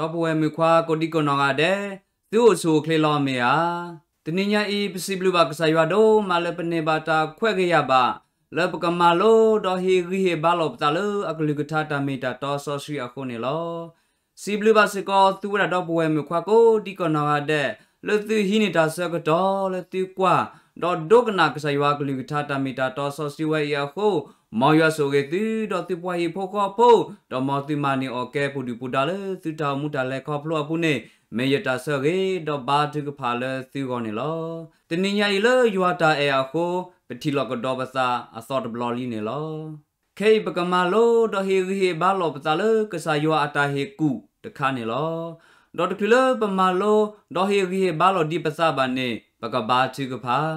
ဒီပုၢ်ဝဲၢ်မုၣ်ခွါကိးဒံကိးနီၢ်ဂၤဒဲး, သုအိၣ်ဆူၣ်အိၣ်ချ့လီၤမ့ၢ်ဧါ. တနံၤညါအံၤ ပစံးဘျုးဘၣ်ကစၢ်ယွၤဒိၣ်မးလၢပန့ၢ်ဘၣ်တၢ်ခွဲးဂ့ၤယာ်ဘၣ်, လၢပကမၤလိဒီးဟ့ၣ်ဂံၢ်ဟ့ၣ်ဘါလိာ်ပသးလၢအကလုၢ်ကထါတၢ်မ့ၢ်တၢ်တီစီဆှံအဃိန့ၣ်လီၤ. စံးဘျုးဘၣ်စ့ၢ်ကီးသုဝဲဒၣ်ဒီပုၢ်ဝဲၢ်မုၣ်ခွါကိးဒံကိးနီၢ်ဂၤဒဲး, လၢသုဟံးန့ၢ်တၢ်ဆၢကတီၢ် လၢသုကွၢ် ဒီးဒိကနၣ်ကစၢ်ယွၤကလုၢ်ကထါတၢ်မ့ၢ်တၢ်တီစီဆှံဝဲအံၤအဃိ, မ်ယွၤဆိၣ်ဂ့ၤသု, ဒီးသုပှၤဟံၣ်ဖိဃီဖိ, ဒီးမ်သုမၤန့ၢ်အီၣ်ကဲပူၤဒုၣ်ပူၤဒါလၢသုတၢ်အိၣ်မူတၢ်လဲၤခီဖျိအပူၤန့ၣ်, မ့ၢ်ယတၢ်ဆၢဂ့ၤဒီးဘါထုကဖၣ်လၢသုဂီၢ်န့ၣ်လီၤ. တနံၤညါအံၤလၢယွၤတၢ်အဲၣ်အဃိ, ပထံၣ်လိာ်ကဒီးပသးအသီတဘျီလံန့ၣ်လီၤ. ခဲအံၤပကမၤလိဒီးဟ့ၣ်ဂံၢ်ဟ့ၣ်ဘါလိာ်ပသးလၢကစၢ်ယွၤအတၢ်ဟ့ၣ်ကူၣ်တခါန့ၣ်လီၤ. ဒီးတချုးလၢပမၤလိ ဒီးဟ့ၣ်ဂံၢ်ဟ့ၣ်ဘါလိာ်ဒံးပသးဘၣ်န့ၣ်, ပကဘါထုကဖၣ်.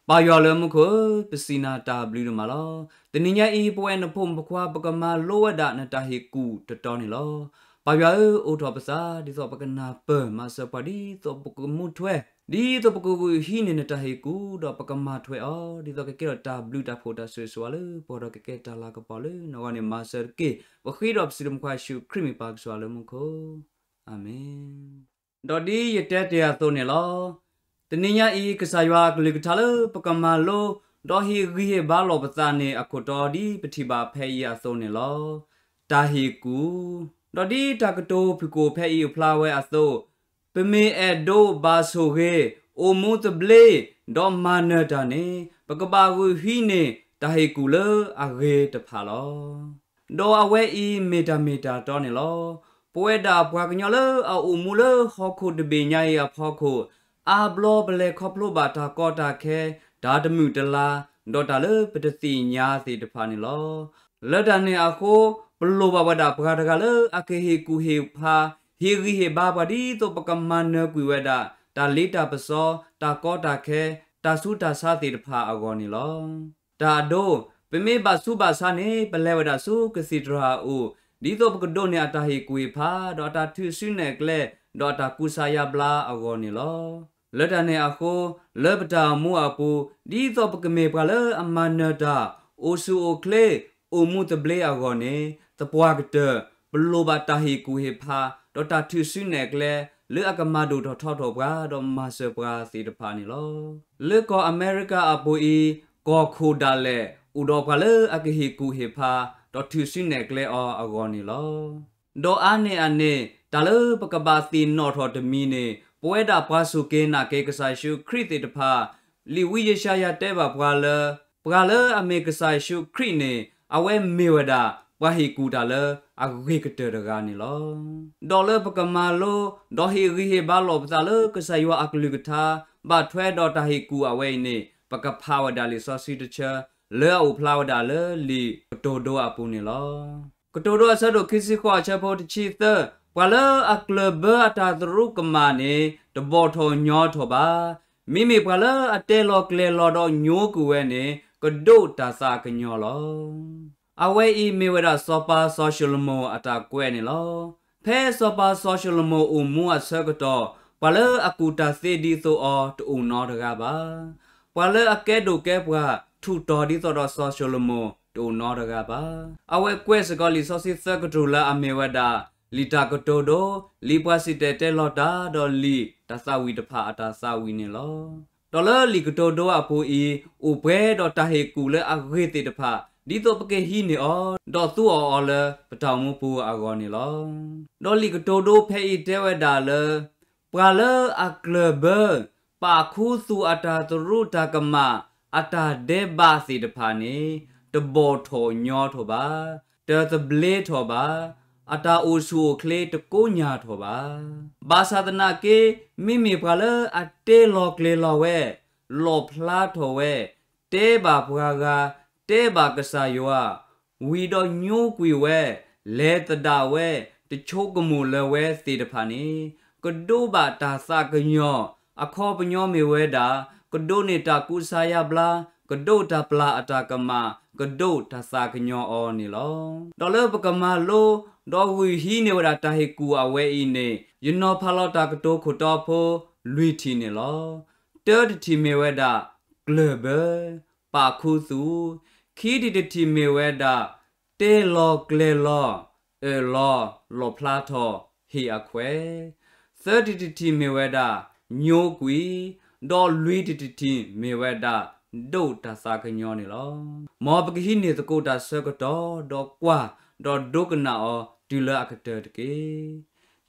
ပၢ်ယွၤလၢမူခိၣ်ဧၢ, ပစံးနၤတၢ်ဘျုးဒိၣ်မးလီၤ. တနံၤညါအံၤ ပဝဲနဖိမုၣ်ဖိခွါ ပကမၤလိဝဲဒၣ်နတၢ်ဟ့ၣ်ကူၣ်တတီၤန့ၣ်လီၤ. ပၢ်ယွၤဧၢ, အိးထီၣ်ပသး ဒ်သိးပကနၢ်ပၢၢ်မၤစၢၤပှၤ ဒ်သိးပကမူထွဲ, ဒ်သိးပကဂုာ်ဟံးန့ၢ်နတၢ်ဟ့ၣ်ကူၣ် ဒီးပကမၤထွဲအီၤ, ဒ်သိးကကဲထီၣ်တၢ်ဘျုးတၢ်ဖှိၣ်တၢ်ဆိၣ်ဂ့ၤဆိၣ်ဝါလၢပှၤဒီးကကဲတၢ်လၤကပီၤလၢနဂီၢ်န့ၣ် မၤစၢၤတက့ၢ်. ပဃ့ဒီးပစံးလၢမုၣ်ခွါယ့ၣ်ၡူးခရံာ်မ့ၢ်ပၢ်ကစၢ်လၢမူခိၣ်, အၤမ့ၣ်. ဒီးဒ်ယတဲတ့ၢ်အသိးန့ၣ်လီၤ. တနံၤညါအံၤ ကစၢ်ယွၤအကလုၢ်ကထါလၢပကမၤလိ ဒီးဟ့ၣ်ဂံၢ်ဟ့ၣ်ဘါလိာ်ပသးန့ၣ် အခိၣ်တီဒ်ပထံၣ်ဘၣ်ဖဲအံၤအသိးန့ၣ်လီၤ. တၢ်ဟ့ၣ်ကူၣ်, ဒီးဒ်တၢ်ကတိၤဖုၣ်ကိာ်ဖဲအံၤအဖျါဝဲအသိး, ပမ့ၢ်အဲၣ်ဒိးဘၣ်ဆိၣ်ဂ့ၤ, အိၣ်မူသဘျ့, ဒီးမၤနၢၤတၢ်န့ၣ် ပကဘၣ်ဂုာ်ဟံးန့ၢ်တၢ်ဟ့ၣ်ကူၣ်လၢအဂ့ၤတဖၣ်လီၤ. ဒီးအဝဲအံၤမ့ၢ်တၢ်မ့ၢ်တၢ်တီန့ၣ်လီၤ. ပဝဲဒၣ်ပှၤကညီလၢအအိၣ်မူလၢဟီၣ်ခိၣ်တဘ့ၣ်ညါအံၤအဖီခိၣ်, အါဘျီပလဲၤခီဖျိဘၣ်တၢ်ကီတၢ်ခဲ, တၢ်တမုာ်တလၤ, ဒီးတၢ်လၢပတသ့ၣ်ညါသ့ၣ်တဖၣ်န့ၣ်လီၤ. လၢတၢ်န့ၣ်အဃိ, ပလိၣ်ဘၣ်ဝဲဒၣ်ပှၤတဂၤလၢအကဟ့ၣ်ကူၣ်ဟ့ၣ်ဖး, ဟ့ၣ်ဂံၢ်ဟ့ၣ်ဘါပှၤ ဒ်သိးပကမၤနၢၤကွံာ်ဝဲဒၣ် တၢ်လ့တၢ်ပစီ, တၢ်ကီတၢ်ခဲ, တၢ်ဆူးတၢ်ဆါသ့ၣ်တဖၣ်အဂီၢ်န့ၣ်လီၤ. တၢ်အဒိ, ပမ့ၢ်ဘၣ်ဆူးဘၣ်ဆါန့ၣ် ပလဲၤဝဲဒၣ်ဆူကသံၣ်တြၢ်အအိၣ်, ဒ်သိးပကဒိးန့ၢ်အတၢ်ဟ့ၣ်ကူၣ်ဟ့ၣ်ဖး, ဒီးအတၢ်ထုးစုနဲၣ်ကျဲ, ဒီးအတၢ်ကူစါယါဘျါအဂီၢ်န့ၣ်လီၤ. လၢတၢ်န့ၣ်အဃိ, လၢပတၢ်အိၣ်မူအပူၤ, ဒ်သိးပကမ့ၢ်ပှၤလၢအမၤနၢၤတၢ်, အိၣ်ဆူၣ်အိၣ်ချ့, အိၣ်မူသဘျ့အဂီၢ်န့ၣ်, သပှၢ်ကတၢၢ် ပလိၣ်ဘၣ်တၢ်ဟ့ၣ်ကူၣ်ဟ့ၣ်ဖး, ဒီးတၢ်ထုးစုနဲၣ်ကျဲ, လၢအကမၤဒိၣ်ထီၣ်ထီထီၣ်ပှၤ, ဒီးမၤစၢၤပှၤသ့ၣ်တဖၣ်န့ၣ်လီၤ. လၢကီၢ်အမဲရကၤအပူၤအံၤ, ကီၢ်ခိၣ်ဒၣ်လဲာ် အိၣ်ဒီးပှၤလၢအကဟ့ၣ်ကူၣ်ဟ့ၣ်ဖး, ဒီးထုးစုနဲၣ်ကျဲအီၤအဂီၢ်န့ၣ်လီၤ. ဒီးအါန့ၢ်အန့ၣ်, တၢ်လၢပကဘၣ်သ့ၣ်နီၣ်ထီၣ်တမံၤန့ၣ်, ပဝဲဒၣ်ပှၤစူၢ်က့ၤနာ်က့ၤကစၢ်ယ့ၣ်ၡူးခရံာ်သ့ၣ်တဖၣ်, လံာ်ဝံယၡါယၤတဲဘၣ်ပှၤလၢ, ပှၤလၢအမ့ၢ်ကစၢ်ယ့ၣ်ၡူးခရံာ်န့ၣ်, အဝဲမ့ၢ်ဝဲဒၣ်ပှၤဟ့ၣ်ကူၣ်တၢ်လၢအဂ့ၤကတၢၢ်တဂၤန့ၣ်လီၤ. ဒီးလၢပကမၤလိ, ဒီးဟ့ၣ်ဂံၢ်ဟ့ၣ်ဘါလိာ်ပသးလၢကစၢ်ယွၤအကလုၢ်ကထါ, ဘၣ်ထွဲဒီးတၢ်ဟ့ၣ်ကူၣ်အဝဲအံၤန့ၣ်, ပကဖးဝဲဒၣ်လံာ်စီဆှံတဆၢ, လၢအအိၣ်ဖျါဝဲဒၣ်လၢလံာ်ကတိၤဒိအပူၤန့ၣ်လီၤ. ကတိၤဒိအဆၢဒိၣ်ခံဆံဃိးအဆၢဖိတဆံသၢ, ပှၤလၢအကျၢၢ်ဘၢအတၢ်သရူးကမၣ်န့ၣ်, တဘီၣ်ထီၣ်ညီထီၣ်ဘၣ်. မ့မ့ၢ်ပှၤလၢအတဲလီၤကျဲၤလီၤဒီးညိကွံာ်ဝဲန့ၣ်, ကဒိးတၢ်သးကညီၤလီၤ. အဝဲအံၤမ့ၢ်ဝဲဒၣ်စီၤပၤစီၤၡလိၤမိၣ်အတၢ်ကွဲးန့ၣ်လီၤ. ဖဲစီၤပၤစီၤၡလိၤမိၣ်အိၣ်မူအဆၢကတီၢ်, ပှၤလၢအကူၣ်တၢ်သ့ဒ်သိးအီၤတအိၣ်နီတဂၤဘၣ်. ပှၤလၢအကဲဒိၣ်ကဲပှၢ်ထူးတီၤဒ်သိးဒီးစီၤၡလိၤမိၣ် တအိၣ်နီတဂၤဘၣ်. အဝဲကွဲးစ့ၢ်ကီးလံာ်စီဆှံသၢကတြူၢ်လၢအမ့ၢ်ဝဲဒၣ်, လံာ်တၢ်ကတိၤဒိ, လံာ်ပှၤစံၣ်တဲၤတဲလီၤတၢ်, ဒီးလံာ်တၢ်သးဝံၣ်တဖၣ်အတၢ်သးဝံၣ်န့ၣ်လီၤ. ဒီးလၢလံာ်ကတိၤဒိအပူၤအံၤ, အိၣ်ပှဲၤဒီးတၢ်ဟ့ၣ်ကူၣ်လၢအဂ့ၤသ့ၣ်တဖၣ်, ဒ်သိးပကဟံးန့ၢ်အီၤ, ဒီးသူအီၤအီၤလၢပတၢ်အိၣ်မူပူၤအဂီၢ်န့ၣ်လီၤ. ဒီးလံာ်ကတိၤဒိဖဲအံၤတဲဝဲဒၣ်လၢ, ပှၤလၢအကျၢၢ်ဘၢ, ပာ်ခူသူၣ်အတၢ်သရူးတၢ်ကမၣ်, အတၢ်ဒဲးဘးသ့ၣ်တဖၣ်န့ၣ်, တဘီၣ်ထီၣ်ညီထီၣ်ဘၣ်, တသဘျ့ထီၣ်ဘၣ်, အတၢ်အိၣ်ဆူၣ်အိၣ်ချ့တကိညၢ်ထီၣ်ဘၣ်. ဘၣ်ဆၣ်သနာ်က့, မ့မ့ၢ်ပှၤလၢအတဲလီၤကျဲၤလီၤဝဲ, လီၣ်ဖျါထီၣ်ဝဲ, တဲဘၣ်ပှၤဂၤ, တဲဘၣ်ကစၢ်ယွၤ, ဝံၤဒီးညိကွံာ်ဝဲ, လဲၤသဒၣ်ဝဲ, တဆိကမိၣ်လၢၤဝဲသ့ၣ်တဖၣ်န့ၣ်, ကဒိးဘၣ်တၢ်သးကညီၤ, အခီပညီမ့ၢ်ဝဲဒၣ်, ကဒိးန့ၢ်တၢ်ကူစါယါဘျါ, ကဒိးတၢ်ပျၢ်အတၢ်ကမၣ်, ကဒိးတၢ်သးကညီၤအီၤန့ၣ်လီၤ. ဒီးလၢပကမၤလိ, ဒီးဂုာ်ဟံးန့ၢ်ဝဲဒၣ်တၢ်ဟ့ၣ်ကူၣ်အဝဲအံၤန့ၣ်, ယနီၤဖးလီၤတၢ်ကတိၤခိၣ်တီဖိလွံၢ်ထံၣ်န့ၣ်လီၤ. တၢတထံၣ်မ့ၢ်ဝဲဒၣ်, ကျၢၢ်ဘၢ, ပာ်ခူသူၣ်, ခံထံၣ်တထံၣ်မ့ၢ်ဝဲဒၣ်, တဲလီၤကျဲၤလီၤ, အၢၣ်လီၤ, လီၣ်ဖျါထီၣ်, ဟ့ၣ်အခွဲး, သၢတံၤတထံၣ်မ့ၢ်ဝဲဒၣ် ညိကွံာ်, ဒီးလွံၢ်တံၤတထံၣ်မ့ၢ်ဝဲဒၣ် ဒိးတၢ်သးကညီၤန့ၣ်လီၤ. မ်ပကဟံးန့ၢ်သကိးတၢ်ဆၢကတီၢ် ဒီးကွၢ်, ဒီးဒိကနၣ်အီၤတုၤလၢအကတၢၢ်တက့ၢ်.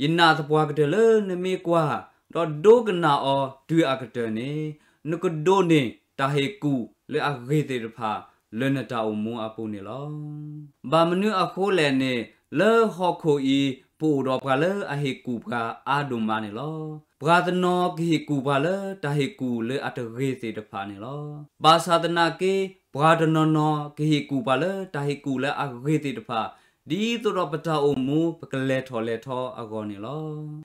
ယနာ်သပှၢ်ကတၢၢ်လၢနမ့ၢ်ကွၢ်, ဒီးဒိကနၣ်အီၤတုၤအကတၢၢ်န့ၣ်, နကဒိးန့ၢ်တၢ်ဟ့ၣ်ကူၣ်လၢအဂ့ၤသ့ၣ်တဖၣ် လၢနတၢ်အိၣ်မူအပူၤန့ၣ်လီၤ. ဘၣ်မနုၤအဃိလဲၣ်န့ၣ်, လၢဟီၣ်ခိၣ်အံၤ ပအိၣ်ဒီးပှၤလၢအဟ့ၣ်ကူၣ်ပှၤအါဒိၣ်မးန့ၣ်လီၤ. ပှၤတနီၤကဟ့ၣ်ကူၣ်ပှၤလၢတၢ်ဟ့ၣ်ကူၣ်လၢအတဂ့ၤသ့ၣ်တဖၣ်န့ၣ်လီၤ. ဘၣ်ဆၣ်သနာ်က့, ပှၤတနီၤနီၤကဟ့ၣ်ကူၣ်ပှၤလၢတၢ်ဟ့ၣ်ကူၣ်လၢအဂ့ၤသ့ၣ်တဖၣ်, ဒ်သိးဒီးပတၢ်အိၣ်မူပကလဲၤထီၣ်လဲၤထီအဂီၢ်န့ၣ်လီၤ.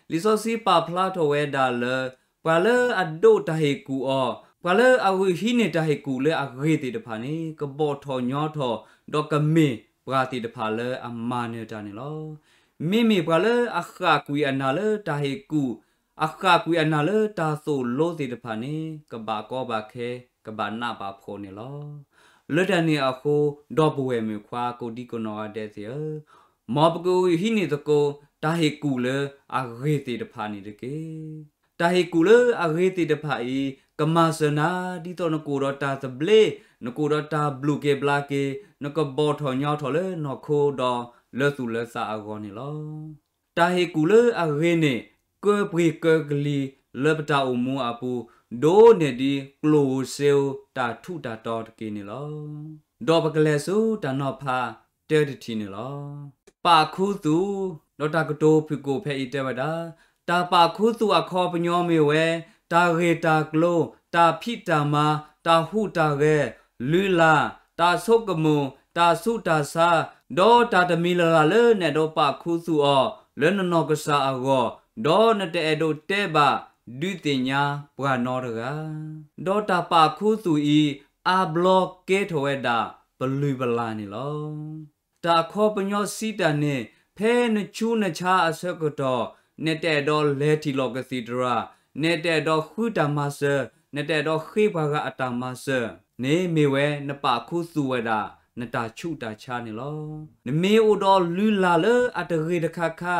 လံာ်စီဆှံပာ်ဖျါထီၣ်ဝဲဒၣ်လၢ ပှၤလၢအဒိးတၢ်ဟ့ၣ်ကူၣ်အီၤ, ပှၤလၢအဂုာ်ဟံးန့ၢ်တၢ်ဟ့ၣ်ကူၣ်လၢအဂ့ၤသ့ၣ်တဖၣ်န့ၣ် ကဘီၣ်ထီၣ်ညီထီၣ်, ဒီးကမ့ၢ်ပှၤသ့ၣ်တဖၣ်လၢအမၤနၢၤတၢ်န့ၣ်လီၤ. မ့မ့ၢ်ပှၤလၢအဃၣ်ကွံာ်အနၢ်လၢတၢ်ဟ့ၣ်ကူၣ်, အဃၣ်ကွံာ်အနၢ်လၢတၢ်သိၣ်လိသ့ၣ်တဖၣ်န့ၣ် ကဘၣ်ကီဘၣ်ခဲ, ကဘၣ်နးဘၣ်ဖှီၣ်န့ၣ်လီၤ. လၢတၢ်န့ၣ်အဃိ, ဒီပုၢ်ဝဲၢ်မုၣ်ခွါကိးဒံကနီၢ်ဂၤဒဲးသ့ၣ်ဧၢ, မ်ပကဂုာ်ဟံးန့ၢ်သကိး တၢ်ဟ့ၣ်ကူၣ်လၢအဂ့ၤသ့ၣ်တဖၣ်န့ၣ်တက့ၢ်. တၢ်ဟ့ၣ်ကူၣ်လၢအဂ့ၤသ့ၣ်တဖၣ်အံၤ ကမၤစၢၤနၤ ဒ်သိးနကအိၣ်ဒီးတၢ်သဘျ့, နကအိၣ်ဒီးတၢ်ဘျုးက့ၤဘျါက့ၤ, နကဘီၣ်ထီၣ်ညီထီၣ်လၢနီၢ်ခိဒီးလၢသူၣ်လၢသးအဂီၢ်န့ၣ်လီၤ. တၢ်ဟ့ၣ်ကူၣ်လၢအဂ့ၤန့ၣ် ကၢပှ့ၤကၢကလံၤလၢပတၢ်အိၣ်မူအပူၤ, ဒိၣ်န့ၢ်ဒံးကျိၣ်ဧိၤစ့ဧိၤတၢ်ထူးတၢ်တီၤတက့ၢ်န့ၣ်လီၤ. ဒီးပကလဲၤဆူတၢ်နီၤဖးတၢတထံၣ်န့ၣ်လီၤ. ပာ်ခူသူၣ်, ဒီးတၢ်ကတိၤဖုၣ်ကိာ်ဖဲအံၤတဲဝဲဒၣ်, တၢ်ပာ်ခူသူၣ်အခီပညီမ့ၢ်ဝဲ, တၢ်ဂ့ၢ်တၢ်ကျိၤ, တၢ်ဖံးတၢ်မၤ, တၢ်ဟူးတၢ်ဂဲၤ, လုၢ်လၢ်, တၢ်ဆိကမိၣ်, တၢ်ဆူးတၢ်ဆါ, ဒီးတၢ်တမံၤလၢ်လၢ်လၢနအဲၣ်ဒိးပာ်ခူသူၣ်အီၤ လၢနနီၢ်ကစၢ်အဂီၢ်, ဒီးနတအဲၣ်ဒိးတဲဘၣ်ဒုးသ့ၣ်ညါပှၤနီတဂၤ. ဒီးတၢ်ပာ်ခူသူၣ်အံၤ အါဘျီကဲထီၣ်ဝဲဒၣ်ပလုၢ်ပလၢ်န့ၣ်လီၤ. တၢ်အခီပညီစံးတၢ်န့ၣ်, ဖဲနဆူးနဆါအဆၢကတီၢ်, နတအဲၣ်ဒိးလဲၤထံၣ်လီၤကသံၣ်သရၣ်, နတအဲၣ်ဒိးဃုတၢ်မၤစၢၤ, နတအဲၣ်ဒိးဃ့ပှၤဂၤအတၢ်မၤစၢၤန့ၣ် မ့ၢ်ဝဲနပာ်ခူသူၣ်ဝဲဒၣ်နတၢ်ဆူးတၢ်ဆါန့ၣ်လီၤ. နမ့ၢ်အိၣ်ဒီးလုၢ်လၢ်လၢအတဂ့ၤတခါခါ,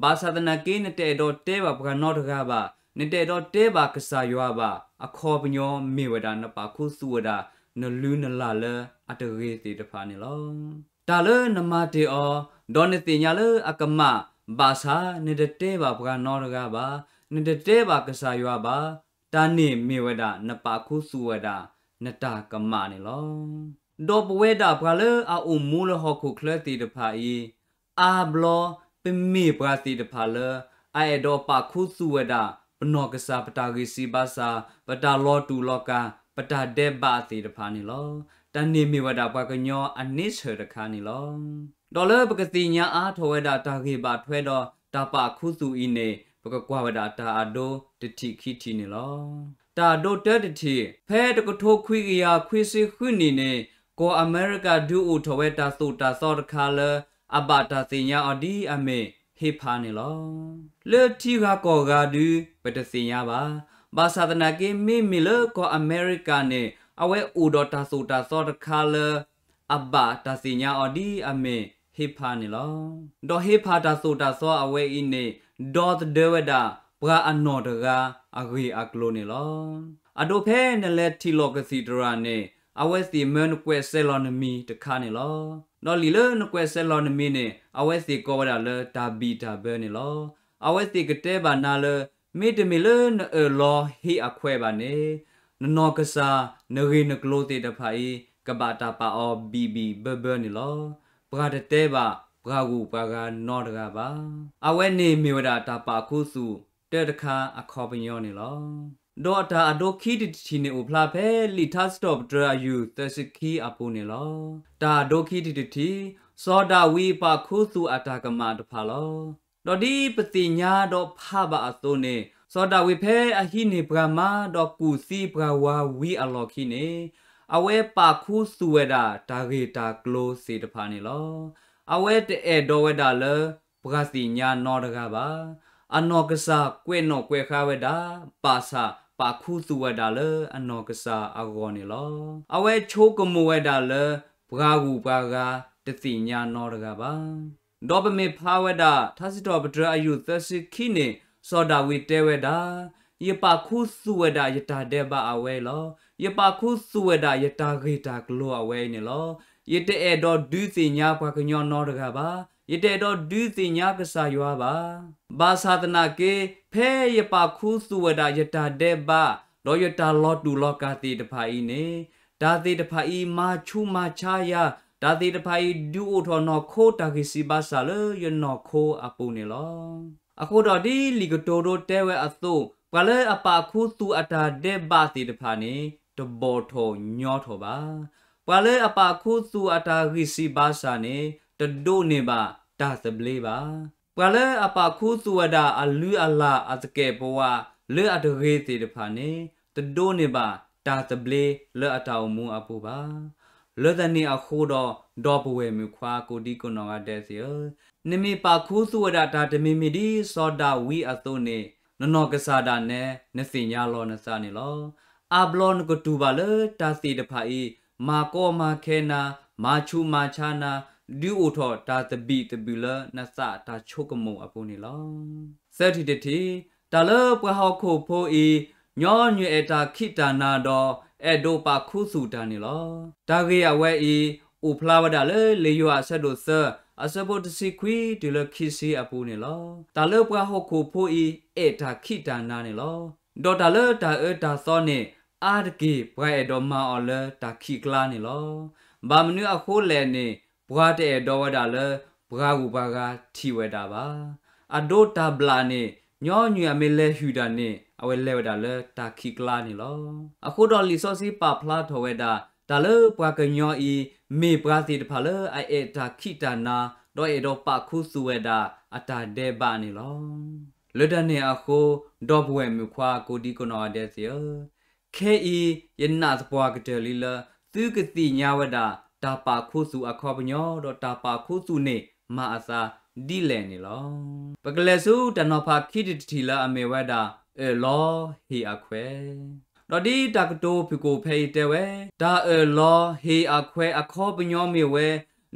ဘၣ်ဆၣ်သနာ်က့ နတအဲၣ်ဒိးတဲဘၣ်ပှၤနီတဂၤဘၣ်, နတအဲၣ်ဒိးတဲဘၣ်ကစၢ်ယွၤဘၣ်, အခီပညီမ့ၢ်ဝဲဒၣ်နပာ်ခူသူၣ်ဝဲဒၣ် နလုၢ်နလၢ်လၢအတဂ့ၤသ့ၣ်တဖၣ်န့ၣ်လီၤ. တၢ်လၢနမၤတ့ၢ်အီၤ, ဒီးနသ့ၣ်ညါလၢအကမၣ်, ဘၣ်ဆၣ်နတတဲဘၣ်ပှၤနီတဂၤဘၣ်, နတတဲဘၣ်ကစၢ်ယွၤဘၣ်, တၢ်န့ၣ်မ့ၢ်ဝဲဒၣ်နပာ်ခူသူၣ်ဝဲဒၣ်နတၢ်ကမၣ်န့ၣ်လီၤ. ဒီးပဝဲဒၣ်ပှၤလၢအအိၣ်မူလၢဟီၣ်ခိၣ်ချၢသ့ၣ်တဖၣ်အံၤ, အါဘျီပမ့ၢ်ပှၤသ့ၣ်တဖၣ်လၢအအဲၣ်ဒိးပာ်ခူသူၣ်ဝဲဒၣ် ပနီၢ်ကစၢ် ပတၢ်ဂံၢ်စၢ်ဘါစၢ်, ပတၢ်လီၤတူာ်လီၤကာ်, ပတၢ်ဒဲးဘးသ့ၣ်တဖၣ်န့ၣ်လီၤ. တၢ်န့ၣ်မ့ၢ်ဝဲဒၣ်ပှၤကညီအန့ဆၢၣ်တခါန့ၣ်လီၤ. ဒီးလၢပကသ့ၣ်ညါအါထီၣ်ဝဲဒၣ်တၢ်ဂ့ၢ်ဘၣ်ထွဲဒီးတၢ်ပာ်ခူသူၣ်အံၤန့ၣ်, ပကကွၢ်ဝဲဒၣ်တၢ်အဒိတထံၣ်ခံထံၣ်န့ၣ်လီၤ. တၢ်အဒိတၢတထံၣ်, ဖဲတကထိခွံကယၤခွံဆံဃုနံၣ်န့ၣ်, ကီၢ်အမဲရကၤဒုးအိၣ်ထီၣ်ဝဲတၢ်သိၣ်တၢ်သီတခါလၢ အဘၣ်တၢ်သ့ၣ်ညါအီၤဒ်အမ့ၢ် ဟ့ၣ်ဖးန့ၣ်လီၤ. လၢထံဂၤကီၢ်ဂၤဒုး ပတသ့ၣ်ညါဘၣ်. ဘၣ်ဆၣ်သနာ်က့ မ့မ့ၢ်လၢကီၢ်အမဲရကၤန့ၣ် အဝဲအိၣ်ဒီးတၢ်သိၣ်တၢ်သီတခါလၢ အဘၣ်တၢ်သ့ၣ်ညါအီၤဒ်အမ့ၢ်ဟ့ၣ်ဖးန့ၣ်လီၤ. ဒီးဟ့ၣ်ဖးတၢ်သိၣ်တၢ်သီအဝဲအံၤန့ၣ် ဒီသဒၢဝဲဒၣ်ပှၤအနီၢ်တဂၤအဂ့ၢ်အကျိၤန့ၣ်လီၤ. အဒိဖဲနလဲၤထံၣ်လီၤကသံၣ်သရၣ်န့ၣ် အဝဲသ့ၣ်မၢနကွဲးစဲးလီၤနမံၤတခါန့ၣ်လီၤ. ဒီးလံာ်လၢနကွဲးစဲးလီၤနမံၤန့ၣ် အဝဲသ့ၣ်ကိးဝဲဒၣ်လၢတၢ်ဘံၣ်တၢ်ဘၢန့ၣ်လီၤ. အဝဲသ့ၣ်ကတဲဘၣ်နၤလၢ မ့တမ့ၢ်လၢနအၢၣ်လီၤဟ့ၣ်အခွဲးဘၣ်န့ၣ် နနီၢ်ကစၢ် နဂ့ၢ်နကျိၤသ့ၣ်တဖၣ်အံၤ ကဘၣ်တၢ်ပာ်အီၤဘံၣ်ဘံၣ်ဘၢဘၢန့ၣ်လီၤ. ပှၤတတဲဘၣ်ပှၤဂုၤပှၤဂၤနီတဂၤဘၣ်. အဝဲန့ၣ်မ့ၢ်ဝဲဒၣ်တၢ်ပာ်ခူသူၣ်တၢတခါအခီပညီန့ၣ်လီၤ. ဒီးတၢ်အဒိခံထံၣ်တထံၣ်န့ၣ်အိၣ်ဖျါဖဲလံာ်ထါစံးထီၣ်ပတြၢၤအယူၢ်သၢဆံခံအပူၤန့ၣ်လီၤ. တၢ်အဒိခံထံၣ်တထံၣ်, စီၤဒၤဝံးပာ်ခူသူၣ်အတၢ်ကမၣ်တဖၣ်လီၤ. ဒီးဒ်ပသ့ၣ်ညါဒီးဖးဘၣ်အသိးန့ၣ် စီၤဒၤဝံးဖဲအဟံးန့ၢ်ပှၤမါဒီးကူၣ်သံပှၤဝၤဝံၤအလီၢ်ခံန့ၣ် အဝဲပာ်ခူသူၣ်ဝဲဒၣ်တၢ်ဂ့ၢ်တၢ်ကျိၤသ့ၣ်တဖၣ်န့ၣ်လီၤ. အဝဲတအဲၣ်ဒိးဝဲဒၣ်လၢပှၤသ့ၣ်ညါနီတဂၤဘၣ်. အနီၢ်ကစၢ်ကွဲးနီၣ်ကွဲးဃါဝဲဒၣ် ဘၣ်ဆၣ်ပာ်ခူသူၣ်ဝဲဒၣ်လၢအနီၢ်ကစၢ်အဂီၢ်န့ၣ်လီၤ. အဝဲဆိကမိၣ်ဝဲဒၣ်လၢပှၤဂုၤပှၤဂၤတသ့ၣ်ညါနီတဂၤဘၣ်. ဒီးပမ့ၢ်ဖးဝဲဒၣ် ထါစံးထီၣ်ပတြၢၤအယူၢ်သၢဆံခံန့ၣ်, စီၤဒၤဝံးတဲဝဲဒၣ်, ယပာ်ခူသူၣ်ဝဲဒၣ်ယတၢ်ဒဲးဘးအဝဲအံၤလီၤ. ယပာ်ခူသူၣ်ဝဲဒၣ်ယတၢ်ဂ့ၢ်တၢ်ကျိၤအဝဲအံၤန့ၣ်လီၤ. ယတအဲၣ်ဒိးဒုးသ့ၣ်ညါပှၤကညီနီတဂၤဘၣ်. ယတအဲၣ်ဒိးဒုးသ့ၣ်ညါကစၢ်ယွၤဘၣ်. ဘၣ်ဆၣ်သနာ်က့, ဖဲယပာ်ခူသူၣ်ဝဲဒၣ်ယတၢ်ဒဲးဘး, ဒီးယတၢ်လီၤတူာ်လီၤကာ်သ့ၣ်တဖၣ်အံၤန့ၣ်, တၢ်သ့ၣ်တဖၣ်အံၤမၤဆူးမၤဆါယၤ, တၢ်သ့ၣ်တဖၣ်အံၤဒုးအိၣ်ထီၣ်နီၢ်ခိတၢ်ဂံၢ်စၢ်ဘါစၢ်လၢယနီၢ်ခိအပူၤန့ၣ်လီၤ. အဃိဒီးဒ်လံာ်ကတိၤဒိတဲဝဲအသိး, ပှၤလၢအပာ်ခူသူၣ်အတၢ်ဒဲးဘးသ့ၣ်တဖၣ်န့ၣ်, တဘီၣ်ထီၣ်ညီထီၣ်ဘၣ်. ပှၤလၢအပာ်ခူသူၣ်အတၢ်ဂံၢ်စၢ်ဘါစၢ်န့ၣ်, တဒိးန့ၢ်ဘၣ်တၢ်သဘျ့ဘၣ်. ပှၤလၢအပာ်ခူသူၣ်ဝဲဒၣ်အလုၢ်အလၢ်အသကဲာ်ပဝးလၢအတဂ့ၤသ့ၣ်တဖၣ်န့ၣ်, တဒိးန့ၢ်ဘၣ်တၢ်သဘျ့လၢအတၢ်အိၣ်မူအပူၤဘၣ်. လၢတၢ်န့ၣ်အဃိဒီး, ဒီပုၢ်ဝဲၢ်မုၣ်ခွါကိးဒံကိးနီၢ်ဂၤဒဲးသ့ၣ်ဧၢ, နမ့ၢ်ပာ်ခူသူၣ်ဝဲဒၣ်တၢ်တမံၤမံၤဒ်စီၤဒၤဝံးအသိးန့ၣ်, နနီၢ်ကစၢ်ဒၣ်နဲ နသ့ၣ်ညါလီၤနသးန့ၣ်လီၤ. အါဘျီနကတူၢ်ဘၣ်လၢတၢ်သ့ၣ်တဖၣ်အံၤ, မၤကီမၤခဲနၤ, မၤဆူးမၤဆါနၤ, ဒုးအိၣ်ထီၣ်တၢ်သဘံၣ်သဘုၣ်လၢနသးတၢ်ဆိကမိၣ်အပူၤန့ၣ်လီၤ. သၢထံၣ်တထံၣ်, တၢ်လၢပှၤဟီၣ်ခိၣ်ဖိအံၤ, ညီနုၢ်အဲၣ်တၢ်ခံးတၢ်နၤဒီး, အဲၣ်ဒိးပာ်ခူသူၣ်တၢ်န့ၣ်လီၤ. တၢ်ဂ့ၢ်အဝဲအံၤ, အိၣ်ဖျါဝဲဒၣ်လၢလံာ်ယိၤဟၣ်အဆၢဒိၣ်သၢ, အဆၢဖိတဆံခွံတုၤလၢခံဆံအပူၤန့ၣ်လီၤ. တၢ်လၢပှၤဟီၣ်ခိၣ်ဖိအံၤ, အဲၣ်တၢ်ခံးတၢ်နၤန့ၣ်လီၤ. ဒီးတၢ်လၢတၢ်အၢတၢ်သီန့ၣ်, အါတက့ၢ်ပှၤအဲၣ်ဒိးမၤအီၤလၢတၢ်ခံးကျါန့ၣ်လီၤ. ဘၣ်မနုၤအဃိလဲၣ်န့ၣ်, ပှၤတအဲၣ်ဒိးဝဲဒၣ်လၢပှၤဂုၤပှၤဂၤထံၣ်ဝဲဒၣ်ဘၣ်. အဒိတၢ်ဘျၣ်န့ၣ်, ညီနုၢ်အမ့ၢ်လဲၤဟုၣ်တၢ်န့ၣ်, အဝဲလဲၤဝဲဒၣ်လၢတၢ်ခံးကျါန့ၣ်လီၤ. အဃိဒီးလံာ်စီဆှံပာ်ဖျါထီၣ်ဝဲဒၣ်, တၢ်လၢပှၤကညီအံၤ, မ့ၢ်ပှၤသ့ၣ်တဖၣ်လၢအအဲၣ်တၢ်ခံးတၢ်နၤ, ဒီးအဲၣ်ဒိးပာ်ခူသူၣ်ဝဲဒၣ်အတၢ်ဒဲးဘးန့ၣ်လီၤ. လၢတၢ်န့ၣ်အဃိ, ဒီပုၢ်ဝဲၢ်မုၣ်ခွါကိးဒံကိးနီၢ်ဂၤဒဲးသ့ၣ်ဧၢ, ခဲအံၤယနာ်သပှၢ်ကတၢၢ်လံလၢ သုကသ့ၣ်ညါဝဲဒၣ် တၢ်ပာ်ခူသူၣ်အခီပညီ ဒီးတၢ်ပာ်ခူသူၣ်န့ၣ်မၤအသးဒ်လဲၣ်န့ၣ်လီၤ. ပကလဲၤဆူတၢ်နီၤဖးခံထံၣ်တထံၣ်လၢအမ့ၢ်ဝဲဒၣ် အၢၣ်လီၤဟ့ၣ်အခွဲး ဒီးဒ်တၢ်ကတိၤဖုၣ်ကိာ်ဖဲအံၤတဲဝဲ, တၢ်အၢၣ်လီၤဟ့ၣ်အခွဲးအခီပညီမ့ၢ်ဝဲ,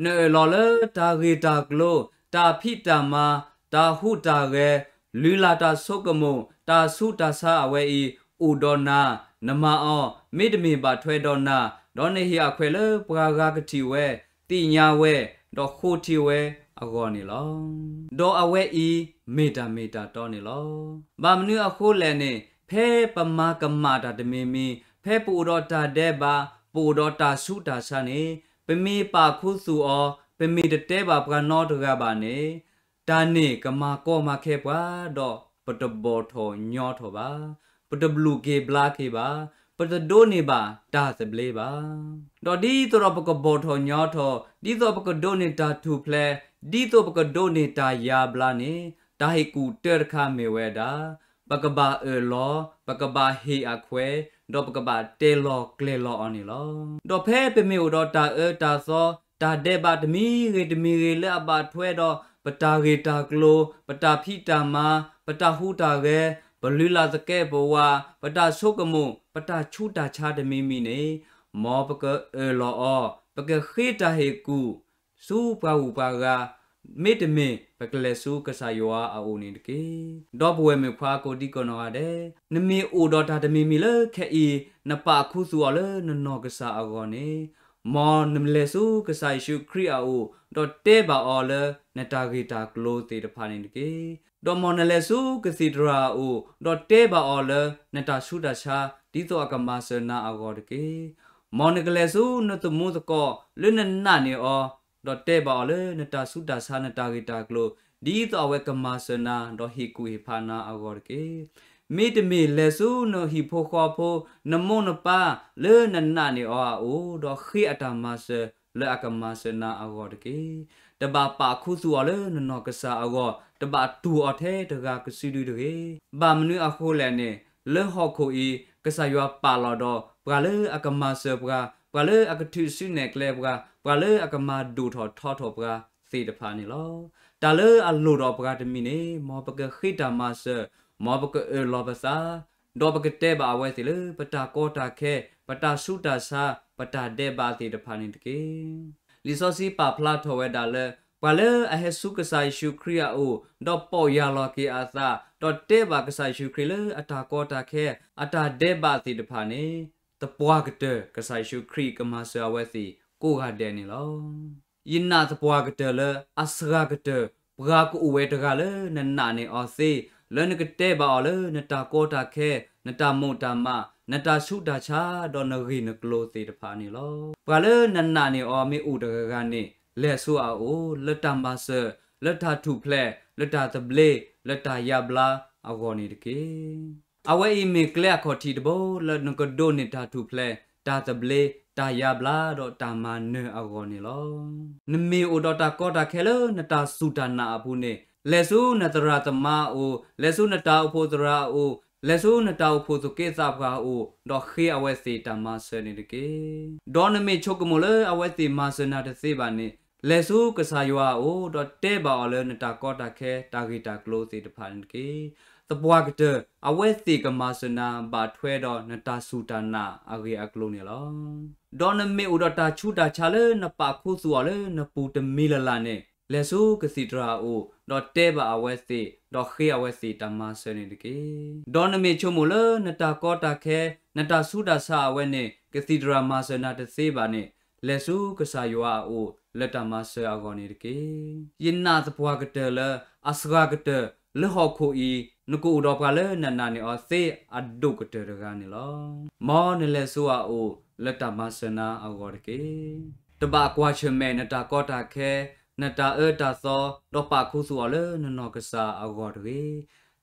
နအၢၣ်လီၤလၢတၢ်ဂ့ၢ်တၢ်ကျိၤ, တၢ်ဖံးတၢ်မၤ, တၢ်ဟူးတၢ်ဂဲၤ, လုၢ်လၢ်တၢ်ဆိကမိၣ်, တၢ်ဆူးတၢ်ဆါအဝဲအံၤ, အိၣ်ဒီးနၤ, နမၤအီၤ, မ့တမ့ၢ်ဘၣ်ထွဲဒီးနၤ, ဒီးနဟ့ၣ်အခွဲးလၢပှၤဂၤကထံၣ်ဝဲ, သ့ၣ်ညါဝဲ, ဒီးဃိထံဝဲအဂီၢ်န့ၣ်လီၤ. ဒီးအဝဲအံၤမ့ၢ်တၢ်မ့ၢ်တၢ်တီန့ၣ်လီၤ. ဘၣ်မနုၤအဃိလဲၣ်န့ၣ်, ဖဲပမၤကမၣ်တၢ်တမံၤမံၤ, ဖဲပအိၣ်ဒီးတၢ်ဒဲးဘး, ပအိၣ်ဒီးတၢ်ဆူးတၢ်ဆါန့ၣ်, ပမ့ၢ်ပာ်ခူသူၣ်အီၤ, ပမ့ၢ်တတဲဘၣ်ပှၤနီတဂၤဘၣ်န့ၣ်, တၢ်န့ၣ်ကမၤကီမၤခဲပှၤ, ဒီးပတဘီၣ်ထီၣ်ညီထီၣ်ဘၣ်, ပတဘျုးက့ၤဘျါက့ၤဘၣ်, ပတဒိးန့ၢ်ဘၣ်တၢ်သဘျ့ဘၣ်. ဒီးဒ်သိးဒီးပကဘီၣ်ထီၣ်ညီထီၣ်, ဒ်သိးပကဒိးန့ၢ်တၢ်ထူၣ်ဖျဲး, ဒ်သိးပကဒိးန့ၢ်တၢ်ယါဘျါန့ၣ်, တၢ်ဟ့ၣ်ကူၣ်တၢတခါမ့ၢ်ဝဲဒၣ်, ပကဘၣ်အၢၣ်လီၤ, ပကဘၣ်ဟ့ၣ်အခွဲး, ဒီးပကဘၣ်တဲလီၤကျဲၤလီၤအီၤန့ၣ်လီၤ. ဒီးဖဲပမ့ၢ်အိၣ်ဒီးတၢ်အၢတၢ်သီ, တၢ်ဒဲးဘးတမံၤဂ့ၤတမံၤဂ့ၤလၢအဘၣ်ထွဲဒီး ပတၢ်ဂ့ၢ်တၢ်ကျိၤ, ပတၢ်ဖံးတၢ်မၤ, ပတၢ်ဟူးတၢ်ဂဲၤ, ပလုၢ်လၢ်သကဲးပဝး, ပတၢ်ဆိကမိၣ်, ပတၢ်ဆူးတၢ်ဆါတမံၤမံၤန့ၣ်, မ်ပကအၢၣ်လီၤအီၤ, ပကဃ့တၢ်ဟ့ၣ်ကူၣ် ဆူပှၤဂုၤပှၤဂၤ, မ့တမ့ၢ်ပကလဲၤဆူကစၢ်ယွၤအအိၣ်န့ၣ်တက့ၢ်. ဒီပုၢ်ဝဲၢ်မုၣ်ခွါကိးဒံကိးနီၢ်ဂၤဒဲး, နမ့ၢ်အိၣ်ဒီးတၢ်တမံၤမံၤလၢခဲအံၤ, နပာ်ခူသူၣ်အီၤလၢနနီၢ်ကစၢ်အဂီၢ်န့ၣ်, မ်နလဲၤဆူကစၢ်ယ့ၣ်ၡူးခရံာ်အအိၣ်, ဒီးတဲဘၣ်အီၤလၢနတၢ်ဂ့ၢ်တၢ်ကျိၤသ့ၣ်တဖၣ်န့ၣ်တက့ၢ်. ဒီးမ်နလဲၤဆူကသံၣ်သရၣ်အအိၣ်, ဒီးတဲဘၣ်အီၤလၢနတၢ်ဆူးတၢ်ဆါ, ဒ်သိးအကမၤစၢၤနၤအဂီၢ်တက့ၢ်. မ်နကလဲၤဆူနသမူသကိးလၢနနာ်န့ၢ်အီၤ, ဒီးတဲဘၣ်အီၤလၢနတၢ်ဆူးတၢ်ဆါ နတၢ်ဂ့ၢ်တၢ်ကျိၤ, ဒ်သိးအဝဲကမၤစၢၤနၤ, ဒီးဟ့ၣ်ကူၣ်ဟ့ၣ်ဖးနၤအဂီၢ်တက့ၢ်. မ့တမ့ၢ်လဲၤဆူနဟံၣ်ဖိဃီဖိ, နမိၢ်နပၢ်လၢနနာ်န့ၢ်အီၤအအိၣ်, ဒီးဃ့အတၢ်မၤစၢၤလၢအကမၤစၢၤနၤအဂီၢ်တက့ၢ်. တဘၣ်ပာ်ခူသူၣ်အီၤလၢနနီၢ်ကစၢ်အဂီၢ်, တဘၣ်တူၢ်အီၤထဲတဂၤကစုဒုတဂ့ၤ. ဘၣ်မနုၤအဃိလဲၣ်န့ၣ်, လၢဟီၣ်ခိၣ်အံၤ, ကစၢ်ယွၤပာ်လီၤဒီးပှၤလၢအကမၤစၢၤပှၤ, ပှၤလၢအကထုးစုနဲၣ်ကျဲပှၤ, ပှၤလၢအကမၤဒိၣ်ထီၣ်ထီထီၣ်ပှၤသ့ၣ်တဖၣ်န့ၣ်လီၤ. တၢ်လၢအလိၣ်ဒီးပှၤတမံၤန့ၣ်, မ်ပကဃ့တၢ်မၤစၢၤ, မ်ပကအၢၣ်လီၤပသး, ဒီးပကတဲဘၣ်အဝဲသ့ၣ်လၢပတၢ်ကီတၢ်ခဲ, ပတၢ်ဆူးတၢ်ဆါ, ပတၢ်ဒဲးဘးသ့ၣ်တဖၣ်န့ၣ်တက့ၢ်. လံာ်စီဆှံပာ်ဖျါထီၣ်ဝဲဒၣ်လၢ ပှၤလၢအဟဲဆူကစၢ်ယ့ၣ်ၡူးခရံာ်အအိၣ် ဒီးပီၢ်ယၢ်လီၤက့ၤအသး ဒီးတဲဘၣ်ကစၢ်ယ့ၣ်ၡူးခရံာ်လၢအတၢ်ကီတၢ်ခဲ အတၢ်ဒဲးဘးသ့ၣ်တဖၣ်န့ၣ် သပှၢ်ကတၢၢ် ကစၢ်ယ့ၣ်ၡူးခရံာ်ကမၤစၢၤအဝဲသ့ၣ်ကိးဂၤဒဲးန့ၣ်လီၤ. ယနာ်သပှၢ်ကတၢၢ်လၢအစှၤကတၢၢ် ပှၤကအိၣ်ဝဲတဂၤလၢနနာ်န့ၢ်အီၤသ့, လၢနကတဲဘၣ်အီၤလၢနတၢ်ကီတၢ်ခဲ, နတၢ်မိၣ်တၢ်မး, နတၢ်ဆူးတၢ်ဆါ, ဒီးနဂ့ၢ်နကျိၤသ့ၣ်တဖၣ်န့ၣ်လီၤ. ပှၤလၢနနာ်န့ၢ်အီၤမ့ၢ်အိၣ်တဂၤဂၤန့ၣ် လဲၤဆူအအိၣ် လၢတၢ်မၤစၢၤ, လၢတၢ်ထူၣ်ဖျဲး, လၢတၢ်သဘျ့, လၢတၢ်ယါဘျါအဂီၢ်န့ၣ်တက့ၢ်. အဝဲအံၤမ့ၢ်ကျဲအခီၣ်ထံးတဘိလၢနကဒိးန့ၢ်တၢ်ထူၣ်ဖျဲး, တၢ်သဘျ့, တၢ်ယါဘျါဒီးတၢ်မၤနၢၤအဂီၢ်န့ၣ်လီၤ. နမ့ၢ်အိၣ်ဒီးတၢ်ကီတၢ်ခဲလၢနတၢ်စူၢ်တၢ်နာ်အပူၤန့ၣ်, လဲၤဆူနသရၣ်သမါအအိၣ်, လဲၤဆူနတၢ်အိၣ်ဖှိၣ်သရၣ်အအိၣ်, လဲၤဆူနတၢ်အိၣ်ဖှိၣ်သူၣ်က့သးပှၢ်အအိၣ်, ဒီးဃ့အဝဲသ့ၣ်တၢ်မၤစၢၤန့ၣ်တက့ၢ်. ဒီးနမ့ၢ်ဆိကမိၣ်လၢအဝဲသ့ၣ်မၤစၢၤနၤတသ့ဘၣ်န့ၣ်, လဲၤဆူကစၢ်ယွၤအအိၣ် ဒီးတဲဘၣ်အီၤလၢနတၢ်ကီတၢ်ခဲ တၢ်ဂ့ၢ်တၢ်ကျိၤသ့ၣ်တဖၣ်န့ၣ်တက့ၢ်. သပှၢ်ကတၢၢ် အဝဲသ့ၣ်ကမၤစၢၤနၤ ဘၣ်ထွဲဒီးနတၢ်စူၢ်တၢ်နာ်အဂ့ၢ်အကျိၤန့ၣ်လီၤ. ဒီးနမ့ၢ်အိၣ်ဒီးတၢ်ဆူးတၢ်ဆါလၢနပာ်ခူသူၣ်အီၤလၢနပူၤတမံၤလၢ်လၢ်န့ၣ်, လဲၤဆူကသံၣ်တြၢ်အအိၣ် ဒီးတဲဘၣ်အဝဲသ့ၣ်, ဒီးဃ့အဝဲသ့ၣ်တၢ်မၤစၢၤန့ၣ်တက့ၢ်. ဒီးနမ့ၢ်ဆိကမိၣ်လၢနတၢ်ကီတၢ်ခဲ, နတၢ်ဆူးတၢ်ဆါအဝဲန့ၣ် ကသံၣ်တြၢ်မၤစၢၤနၤတသ့ဘၣ်န့ၣ်, လဲၤဆူကစၢ်ယွၤအအိၣ် လၢတၢ်မၤစၢၤအဂီၢ်န့ၣ်တက့ၢ်. ယနာ်သပှၢ်ကတၢၢ်လၢအစှၤကတၢၢ် လၢဟီၣ်ခိၣ်အံၤ နကအိၣ်ဒီးပှၤလၢနနာ်န့ၢ်အီၤသ့အဒိၣ်ကတၢၢ်တဂၤန့ၣ်လီၤ. မ်နလဲၤဆူအအိၣ်လၢတၢ်မၤစၢၤနၤအဂီၢ်တက့ၢ်. တဘၣ်ကွၢ်ဆၢၣ်မဲာ်နတၢ်ကီတၢ်ခဲ, နတၢ်အၢတၢ်သီ, ဒီးပာ်ခူသူၣ်အီၤလၢနနီၢ်ကစၢ်အဂီၢ်တဂ့ၤ.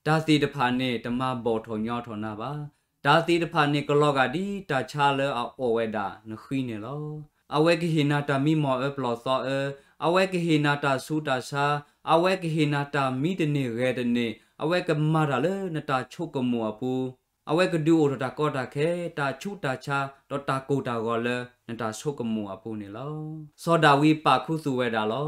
တၢ်သ့ၣ်တဖၣ်န့ၣ် တမၤဘီၣ်ထီၣ်ညီထီၣ်နၤဘၣ်. တၢ်သ့ၣ်တဖၣ်န့ၣ် ကလီၤဂာ်ဒ်တၢ်ဆါလၢအအိၣ်ဝဲဒၣ်နဃံန့ၣ်လီၤ. အဝဲကဟ့ၣ်နၤတၢ်မံမီၢ်အၢပျီၢ်သီအၢ, အဝဲကဟ့ၣ်နၤတၢ်ဆူးတၢ်ဆါ, အဝဲကဟ့ၣ်နၤတၢ်မံတန့ၢ်ဂဲၤတန့ၢ်, အဝဲကမၤတၢ်လၢနတၢ်ဆိကမိၣ်အပူၤ, အဝဲကဒုးအိၣ်ထီၣ်တၢ်ကီတၢ်ခဲ, တၢ်ဆူးတၢ်ဆါ, ဒီးတၢ်ကိၢ်တၢ်ဂီၤလၢနတၢ်ဆိကမိၣ်အပူၤန့ၣ်လီၤ. စီၤဒၤဝံးပာ်ခူသူၣ်ဝဲဒၣ်လီၤ.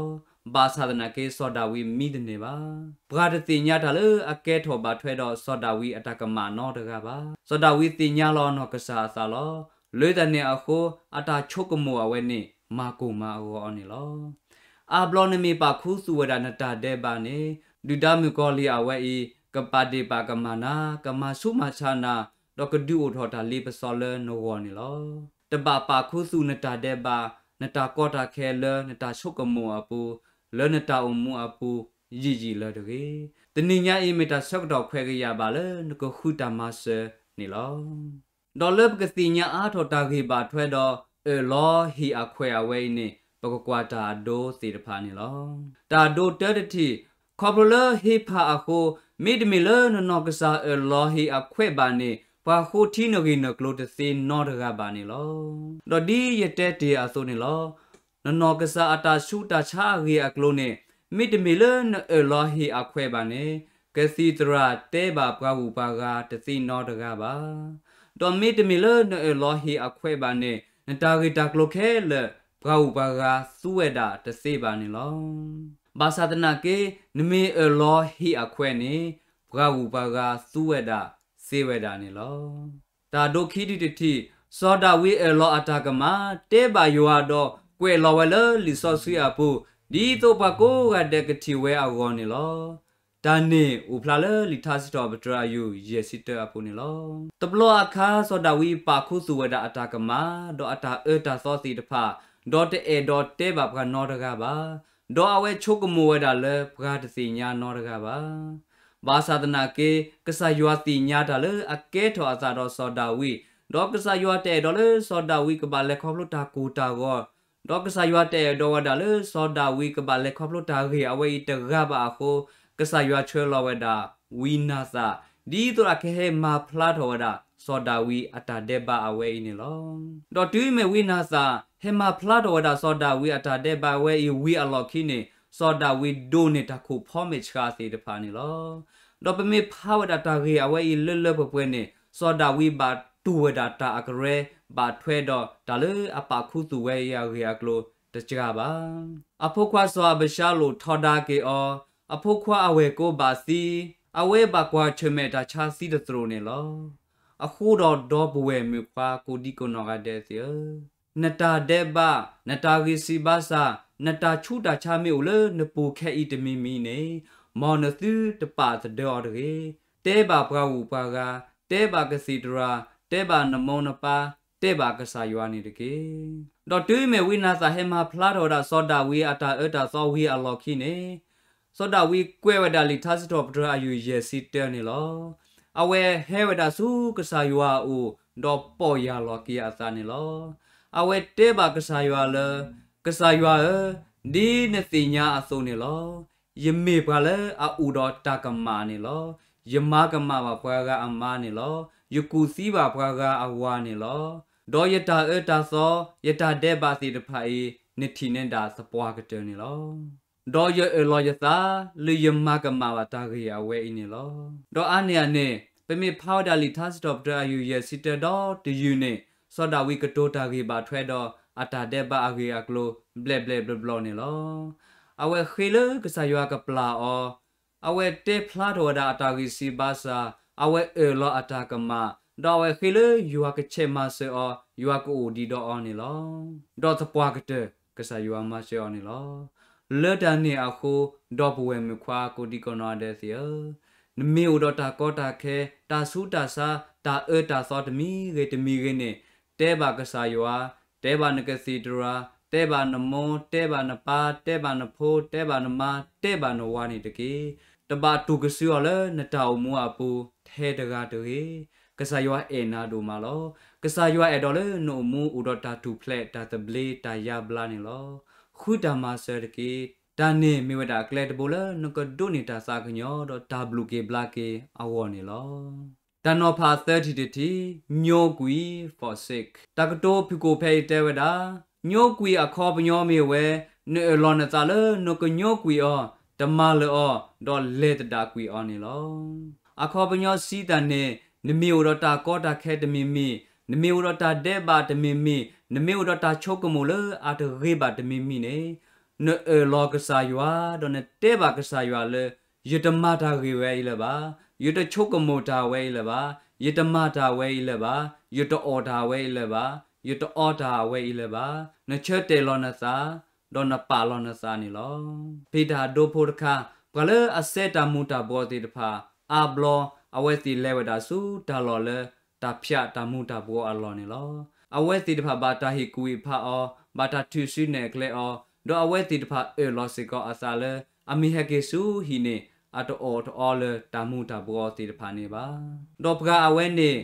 ဘၣ်ဆၣ်သနာ်က့ စီၤဒၤဝံးမံတန့ၢ်ဘၣ်. ပှၤတသ့ၣ်ညါတၢ်လၢအကဲထီၣ်ဘၣ်ထွဲဒီးစီၤဒၤဝံးအတၢ်ကမၣ်နီတဂၤဘၣ်. စီၤဒၤဝံးသ့ၣ်ညါလီၤနီၢ်ကစၢ်အသးလီၤ. လၢတၢ်န့ၣ်အဃိ အတၢ်ဆိကမိၣ်အဝဲန့ၣ် မၤကိၢ်မၤအဂီၤအီၤန့ၣ်လီၤ. အါဘျီနမ့ၢ်ပာ်ခူသူၣ်ဝဲဒၣ်နတၢ်ဒဲးဘးန့ၣ်, ဒုၣ်ဒါမုၣ်ကီၤလံၢ်အဝဲအံၤ ကပာ်ဒ့ၣ်ပာ်ကမၣ်နၤ, ကမၤဆူးမၤဆါနၤ, ဒီးကဒုးအိၣ်ထီၣ်တၢ်လ့ပစီလၢနဂီၢ်န့ၣ်လီၤ. တဘၣ်ပာ်ခူသူၣ်နတၢ်ဒဲးဘး, နတၢ်ကီတၢ်ခဲလၢနတၢ်ဆိကမိၣ်အပူၤ, လၢနတၢ်အိၣ်မူအပူၤ ယံာ်ယံာ်လၢၤတဂ့ၤ. တနံၤညါအံၤမ့ၢ်တၢ်ဆၢကတီၢ်ခွဲးကယာ်ဘၣ်လၢနကဃုတၢ်မၤစၢၤန့ၣ်လီၤ. ဒီးလၢပကသ့ၣ်ညါအါထီၣ်တၢ်ဂ့ၢ်ဘၣ်ထွဲဒီး အၢၣ်လီၤဟ့ၣ်အခွဲးအဝဲအံၤန့ၣ် ပကကွၢ်တၢ်အဒိသ့ၣ်တဖၣ်န့ၣ်လီၤ. တၢ်အဒိတၢတထံၣ်, ခီဖျိလၢဟ့ဖးအဃိ, မ့တမ့ၢ်လၢနနီၢ်ကစၢ်အၢၣ်လီၤဟ့ၣ်အခွဲးဘၣ်န့ၣ် ပှၤဃိထံနဂ့ၢ်နကျိၤတသ့နီတဂၤဘၣ်န့ၣ်လီၤ. ဒီးဒ်ယတဲတ့ၢ်အသိးန့ၣ်လီၤ. နနီၢ်ကစၢ်အတၢ်ဆူးတၢ်ဆါအဂ့ၢ်အကျိၤန့ၣ် မ့တမ့ၢ်လၢနအၢၣ်လီၤဟ့ၣ်အခွဲးဘၣ်န့ၣ်, ကသံၣ်သရၣ်တဲဘၣ်ပှၤဂုၤပှၤဂၤတသ့နီတဂၤဘၣ်. ဒီးမ့တမ့ၢ်လၢနအၢၣ်လီၤဟ့ၣ်အခွဲးဘၣ်န့ၣ် နတၢ်ဂ့ၢ်တၢ်ကျိၤခဲလၢာ် ပှၤဂုၤပှၤဂၤသူဝဲဒၣ်တသ့ဘၣ်န့ၣ်လီၤ. ဘၣ်ဆၣ်သနာ်က့ နမ့ၢ်အၢၣ်လီၤဟ့ၣ်အခွဲးန့ၣ် ပှၤဂုၤပှၤဂၤသူဝဲဒၣ်သ့ဝဲဒၣ်န့ၣ်လီၤ. တၢ်အဒိခံထံၣ်တထံၣ်, စီၤဒၤဝံးအၢၣ်လီၤအတၢ်ကမၣ် တဲဘၣ်ယွၤဒီးကွဲးလီၤဝဲလၢလံာ်စီဆှံအပူၤ, ဒ်သိးပှၤကိးဂၤဒဲးကထံၣ်ဝဲအဂီၢ်န့ၣ်လီၤ. တၢ်န့ၣ်အိၣ်ဖျါလၢလံာ်ထါစံးထီၣ်ပတြၢၤအယုၢ်ယဲၢ်ဆံတၢအပူၤန့ၣ်လီၤ. တဘျီအခါ စီၤဒၤဝံးပာ်ခူသူၣ်ဝဲဒၣ်အတၢ်ကမၣ် ဒီးအတၢ်အၢတၢ်သီသ့ၣ်တဖၣ်, ဒီးတအဲၣ်ဒိးတဲဘၣ်ပှၤနီတဂၤဘၣ်. ဒီးအဝဲဆိကမိၣ်ဝဲဒၣ်လၢပှၤတသ့ၣ်ညါနီတဂၤဘၣ်. ဘၣ်ဆၣ်သနာ်က့ ကစၢ်ယွၤသ့ၣ်ညါတၢ်လၢအကဲထီၣ်အသးဒီးစီၤဒၤဝံး, ဒီးကစၢ်ယွၤတအဲၣ်ဒိးလၢစီၤဒၤဝံးကဘၣ်လဲၤခီဖျိတၢ်ကိၢ်တၢ်ဂီၤ, ဒီးကစၢ်ယွၤတအဲၣ်ဒိးဝဲဒၣ်လၢစီၤဒၤဝံးကဘၣ်လဲၤခီဖျိတၢ်ဂ့ၢ်အဝဲအံၤတဂၤဘၣ်အဃိ, ကစၢ်ယွၤဆှၢလီၤဝဲဒၣ်ဝံနၤသၣ်, ဒ်သိးအကဟဲမၤဖျါထီၣ်ဝဲဒၣ်စီၤဒၤဝံးအတၢ်ဒဲးဘးအဝဲအံၤန့ၣ်လီၤ. ဒီးတုၤမ့ၢ်ဝံနၤသၣ် ဟဲမၤဖျါထီၣ်ဝဲဒၣ်စီၤဒၤဝံးအတၢ်ဒဲးဘးအဝဲအံၤဝံၤအလီၢ်ခံန့ၣ်, စီၤဒၤဝံးဒိးန့ၢ်တၢ်ခိၣ်ဖီမ့ၢ်ဆှးသ့ၣ်တဖၣ်န့ၣ်လီၤ. ဒီးပမ့ၢ်ဖးဝဲဒၣ်တၢ်ဂ့ၢ်အဝဲအံၤလၢလၢပှဲၤပှဲၤန့ၣ်, စီၤဒၤဝံးဘၣ်တူၢ်ဝဲဒၣ်တၢ်အကရၢ ဘၣ်ထွဲဒီးတၢ်လၢအပာ်ခူသူၣ်ဝဲအံၤအဂ့ၢ်အကျိၤတစှၤဘၣ်. အဖိခွါစီၤအၤဘၡါလိၣ်ထီဒါက့ၤအီၤ, အဖိခွါအဝဲၢ်ကိဘၣ်သံ, အဝဲဘၣ်ကွၢ်ဆၢၣ်မဲာ်တၢ်ဆါသံတသရိာ်န့ၣ်လီၤ. အဃိဒီးဒီပုၢ်ဝဲၢ်မုၣ်ခွါကိးဒံကိးနီၢ်ဂၤဒဲးသ့ၣ်ဧၢ, နတၢ်ဒဲးဘး, နတၢ်ဂံၢ်စၢ်ဘါစၢ်, နတၢ်ဆူးတၢ်ဆါမ့ၢ်အိၣ်လၢနပူၤခဲအံၤတမံၤမံၤန့ၣ်, မ်နသုတပာ်သဒၢအီၤတဂ့ၤ. တဲဘၣ်ပှၤဂုၤပှၤဂၤ, တဲဘၣ်ကသံၣ်သရၣ်, တဲဘၣ်နမိၢ်နပၢ်, တဲဘၣ်ကစၢ်ယွၤန့ၣ်တက့ၢ်. ဒီးတုၤမ့ၢ်ဝံနၤသၣ်ဟဲမၤဖျါထီၣ်ဝဲဒၣ်စီၤဒၤဝံးအတၢ်အၢတၢ်သီဝံၤအလီၢ်ခံန့ၣ်, စီၤဒၤဝံးကွဲးဝဲဒၣ်လံာ်ထါစံးထီၣ်ပတြၢၤအယုၢ်ယဲၢ်ဆံတၢန့ၣ်လီၤ. အဝဲဟဲဝဲဒၣ်ဆူကစၢ်ယွၤအအိၣ်, ဒီးပီၢ်ယၢ်လီၤက့ၤအသးန့ၣ်လီၤ. အဝဲတဲဘၣ်ကစၢ်ယွၤလၢ, ကစၢ်ယွၤဧၢ, ဒ်နသ့ၣ်ညါအသိးန့ၣ်လီၤ. ယမ့ၢ်ပှၤလၢအအိၣ်ဒီးတၢ်ကမၣ်န့ၣ်လီၤ. ယမၤကမၣ်ဘၣ်ပှၤဂၤအမါန့ၣ်လီၤ. ယကူၣ်သံဘၣ်ပှၤဂၤအဝၤန့ၣ်လီၤ. ဒီးယတၢ်အၢတၢ်သီ, ယတၢ်ဒဲးဘးသ့ၣ်တဖၣ်အံၤ, နထံၣ်န့ၢ်ဒၣ်သပှၢ်ကတၢၢ်န့ၣ်လီၤ. ဒီးယအၢၣ်လီၤယသးလၢယမၤကမၣ်ဘၣ်တၢ်ဂ့ၢ်အဝဲအံၤန့ၣ်လီၤ. ဒီးအါန့ၢ်အန့ၣ်, ပမ့ၢ်ဖးဝဲဒၣ်လံာ်ထါစံးထီၣ်ပတြၢၤအယုၢ်ယဲၢ်ဆံတၢဒီတယုၢ်န့ၣ်, စီၤဒၤဝံးကတိၤတၢ်ဂ့ၢ်ဘၣ်ထွဲဒီးအတၢ်ဒဲးဘးအဂ့ၢ်အကျိၤ ဘျဲၣ်ဘျဲၣ်ဘျီဘျီန့ၣ်လီၤ. အဝဲဃ့လၢကစၢ်ယွၤကပျၢ်အီၤ, အဝဲတဲဖျါထီၣ်ဝဲဒၣ်အတၢ်ဂံၢ်စၢ်ဘါစၢ်, အဝဲအၢၣ်လီၤအတၢ်ကမၣ်, ဒီးအဝဲဃ့လၢယွၤကဆဲးမၤစၢၤအီၤ, ယွၤကအိၣ်ဒံးဒီးအီၤန့ၣ်လီၤ. ဒီးသပှၢ်ကတၢၢ် ကစၢ်ယွၤမၤစၢၤအီၤန့ၣ်လီၤ. လၢတၢ်န့ၣ်အဃိ, ဒီပုၢ်ဝဲၢ်မုၣ်ခွါကိးဒံကနီၢ်ဒဲးသ့ၣ်ဧၢ, နမ့ၢ်အိၣ်ဒီးတၢ်ကီတၢ်ခဲ, တၢ်ဆူးတၢ်ဆါ, တၢ်အၢတၢ်သီတမံၤဂ့ၤတမံၤဂ့ၤန့ၣ်, တဲဘၣ်ကစၢ်ယွၤ, တဲဘၣ်နကသံၣ်သရၣ်, တဲဘၣ်နမိၢ်, တဲဘၣ်နပၢ်, တဲဘၣ်နဖိ, တဲဘၣ်နမါ, တဲဘၣ်နဝၤန့ၣ်တက့ၢ်. တဘၣ်တူၢ်ကစုအီၤလၢနတၢ်အိၣ်မူအပူၤထဲတဂၤတဂ့ၤ. ကစၢ်ယွၤအဲၣ်နၤဒိၣ်မးလီၤ. ကစၢ်ယွၤအဲၣ်ဒိးလၢနအိၣ်မူအိၣ်ဒီးတၢ်ထူၣ်ဖျဲး တၢ်သဘျ့ တၢ်ယါဘျါန့ၣ်လီၤ. ဃုတၢ်မၤစၢၤတက့ၢ်. တၢ်န့ၣ်မ့ၢ်ဝဲဒၣ်ကျဲတဘိလၢနကဒိးန့ၢ်တၢ်သးကညီၤ ဒီးတၢ်ဘျုးက့ၤဘျါက့ၤအဂီၢ်န့ၣ်လီၤ. တၢ်နီၤဖးသၢထံၣ်တထံၣ်, ညိကွံာ် forsake. တၢ်ကတိၤဖုၣ်ကိာ်ဖဲအံၤတဲဝဲဒၣ်, ညိကွံာ်အခီပညီမ့ၢ်ဝဲ, နအၢၣ်လီၤနသးလၢနကညိကွံာ်အီၤ, တမၤလၢာ်အီၤ, ဒီးလဲၤသဒၣ်ကွံာ်အီၤန့ၣ်လီၤ. အခီပညီစံးတၢ်န့ၣ်, နမ့ၢ်အိၣ်ဒီးတၢ်ကီတၢ်ခဲတမံၤမံၤ, နမ့ၢ်အိၣ်ဒီးတၢ်ဒဲးဘးတမံၤမံၤ, နမ့ၢ်အိၣ်ဒီးတၢ်ဆိကမိၣ်လၢအတဂ့ၤဘၣ်တမံၤမံၤန့ၣ်, နအၢၣ်လီၤကစၢ်ယွၤ, ဒီးနတဲဘၣ်ကစၢ်ယွၤလၢ ယတမၤတၢ်ဂ့ၢ်ဝဲအံၤလၢၤဘၣ်, ယတဆိကမိၣ်တၢ်ဝဲအံၤလၢၤဘၣ်, ယတမၤတၢ်ဝဲအံၤလၢၤဘၣ်, ယတအီၣ်တၢ်ဝဲအံၤလၢၤဘၣ်, ယတအီတၢ်ဝဲအံၤလၢၤဘၣ်, နဆၢတဲာ်လီၤနသး, ဒီးနပာ်လီၤနသးန့ၣ်လီၤ. ဖဲတၢ်ဒိဖိတခါ, ပှၤလၢအစဲတၢ်မူၤတၢ်ဘှီးသ့ၣ်တဖၣ် အါဘျီ အဝဲသ့ၣ်လဲၤဝဲဒၣ်ဆူတၢ်လီၢ်လၢတၢ်ဖၠးတၢ်မူၤတၢ်ဘှီးအလီၢ်န့ၣ်လီၤ. အဝဲသ့ၣ်တဖၣ်ဘၣ်တၢ်ဟ့ၣ်ကူၣ်ဟ့ၣ်ဖးအီၤ, ဘၣ်တၢ်ထုးစုနဲၣ်ကျဲအီၤ, ဒီးအဝဲသ့ၣ်တဖၣ်အၢၣ်လီၤစ့ၢ်ကီးအသးလၢ အမ့ၢ်ဟဲက့ၤဆူဟံၣ်န့ၣ် အတအီၣ်တအီလၢတၢ်မူၤတၢ်ဘှီးသ့ၣ်တဖၣ်န့ၣ်ဘၣ်. ဒီးပှၤအဝဲန့ၣ်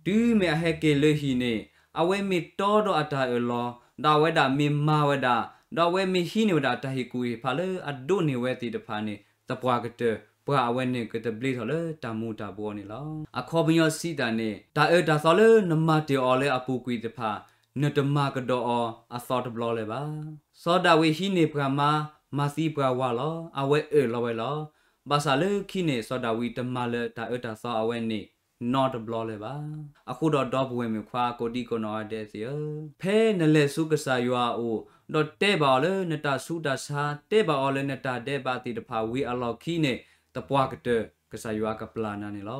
တုၤမ့ၢ်အဟဲက့ၤလၢဟံၣ်န့ၣ် အဝဲမ့ၢ်တီဒီးအတၢ်အၢၣ်လီၤ, ဒီးအဝဲဒၣ်မ့ၢ်မၤဝဲဒၣ်, ဒီးအဝဲမ့ၢ်ဟံးန့ၢ်ဝဲဒၣ်တၢ်ဟ့ၣ်ကူၣ်ဟ့ၣ်ဖးလၢအဒိးန့ၢ်ဝဲသ့ၣ်တဖၣ်န့ၣ် သပှၢ်ကတၢၢ် ပှၤအဝဲန့ၣ်ကတဘျ့ထီၣ်လၢတၢ်မူၤတၢ်ဘှီးန့ၣ်လီၤ. အခီပညီစံးတၢ်န့ၣ် တၢ်အၢတၢ်သီလၢနမၤတ့ၢ်အီၤလၢအပူၤကွံာ်တဖၣ် နတမၤကဒီးအီၤအသီတဘျီလၢၤဘၣ်. စီၤဒၤဝံးဟံးန့ၢ်ပှၤမါ မၤသံပှၤဝၤလီၤ. အဝဲအၢၣ်လီၤဝဲလီၤ. ဘၣ်ဆၣ်လၢခံန့ၣ် စီၤဒၤဝံးတမၤလၢတၢ်အၢတၢ်သီအဝဲန့ၣ် နီတဘျီလၢၤဘၣ်. အဃိဒီးဒီပုၢ်ဝဲၢ်မုၣ်ခွါကိးဒံကိးနီၢ်ဂၤဒဲးသ့ၣ်ဧၢ, ဖဲနလဲၤဆူကစၢ်ယွၤအအိၣ် ဒီးတဲဘၣ်အီၤလၢနတၢ်ဆူးတၢ်ဆါ တဲဘၣ်အီၤလၢနတၢ်ဒဲးဘးသ့ၣ်တဖၣ်ဝံၤအလီၢ်ခံန့ၣ် သပှၢ်ကတၢၢ် ကစၢ်ယွၤကပျၢ်နၤန့ၣ်လီၤ.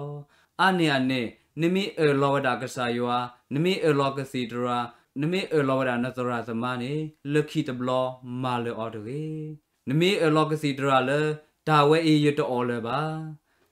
အါန့ၢ်အန့ၣ် နမ့ၢ်အၢၣ်လီၤဝဲဒၣ်ကစၢ်ယွၤ, နမ့ၢ်အၢၣ်လီၤကသံၣ်သရၣ်, နမ့ၢ်အၢၣ်လီၤဝဲဒၣ်နသရၣ်သမါန့ၣ် လၢခံတဘျီမၤလၢာ်အီၤတဂ့ၤ. နမ့ၢ်အၢၣ်လီၤကသံၣ်သရၣ်လၢ တၢ်ဝဲအံၤယတအီၣ်လၢၤဘၣ်,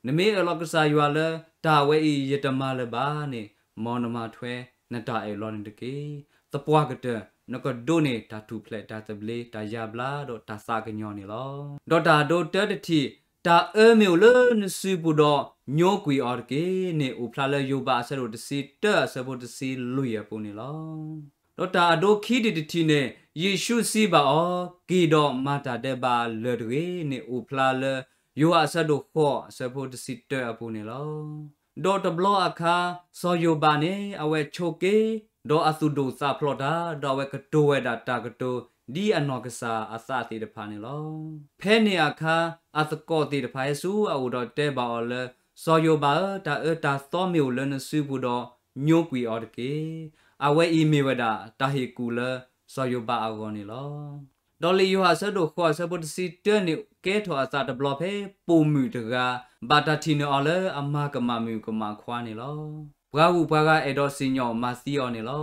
နမ့ၢ်အၢၣ်လီၤကစၢ်ယွၤလၢ တၢ်ဝဲအံၤယတမၤလၢၤဘၣ်န့ၣ် မ်နမၤထွဲနတၢ်အၢၣ်လီၤန့ၣ်တက့ၢ်. သပှၢ်ကတၢၢ် နကဒိးန့ၢ်တၢ်ထူၣ်ဖျဲး တၢ်သဘျ့ တၢ်ယါဘျါ ဒီးတၢ်သးကညီၤန့ၣ်လီၤ. ဒီးတၢ်အဒိတၢတထံၣ်, တၢ်အၢမ့ၢ်အိၣ်လၢနစုပူၤဒီး ညိကွံာ်အီၤတက့ၢ်န့ၣ် အိၣ်ဖျါလၢယိၤဘးအဆၢဒိၣ်တဆံတၢ အဆၢဖိတဆံလွံၢ်အပူၤန့ၣ်လီၤ. ဒီးတၢ်အဒိခံထံၣ်တထံၣ်န့ၣ် ယ့ၣ်ၡူးစံးဘၣ်အီၤ, က့ၤဒီးမၤတၢ်ဒဲးဘးလၢာ်တဂ့ၤန့ၣ် အိၣ်ဖျါလၢ ယိၤဟၣ်အဆၢဒိၣ်ဃိး အဆၢဖိတဆံတၢအပူၤန့ၣ်လီၤ. ဒီးတဘျီအခါ စီၤယိၤဘးန့ၣ် အဝဲဆိးက့ ဒီးအသူၣ်ဒိၣ်သးဖျိးတၢ်, ဒီးအဝဲကတိၤဝဲဒၣ်တၢ်ကတိၤ ဒ်အနီၢ်ကစၢ်အသးသ့ၣ်တဖၣ်န့ၣ်လီၤ. ဖဲန့ၣ်အခါ အသကိးသ့ၣ်တဖၣ်ဟဲဆူအအိၣ်ဒီးတဲဘၣ်အီၤလၢ စီၤယိၤဘးဧၢ, တၢ်အၢတၢ်သီမ့ၢ်အိၣ်လၢနစုပူၤဒီး ညိကွံာ်အီၤတက့ၢ်. အဝဲအံၤမ့ၢ်ဝဲဒၣ်တၢ်ဟ့ၣ်ကူၣ်လၢ စီၤယိၤဘးအဂီၢ်န့ၣ်လီၤ. ဒီးလံာ်ယိၤဟၣ်အဆၢဒိၣ်ဃိး အဆၢဖိတဆံတၢန့ၣ် ကဲထီၣ်အသးတဘျီဖဲ ပိာ်မုၣ်တဂၤ ဘၣ်တၢ်ထံၣ်န့ၢ်အီၤလၢအမၤကမၣ်မုၣ်ကမၣ်ခွါန့ၣ်လီၤ. ပှၤဂုၤပှၤဂၤအဲၣ်ဒိးစံၣ်ညီၣ်မၤသံအီၤန့ၣ်လီၤ.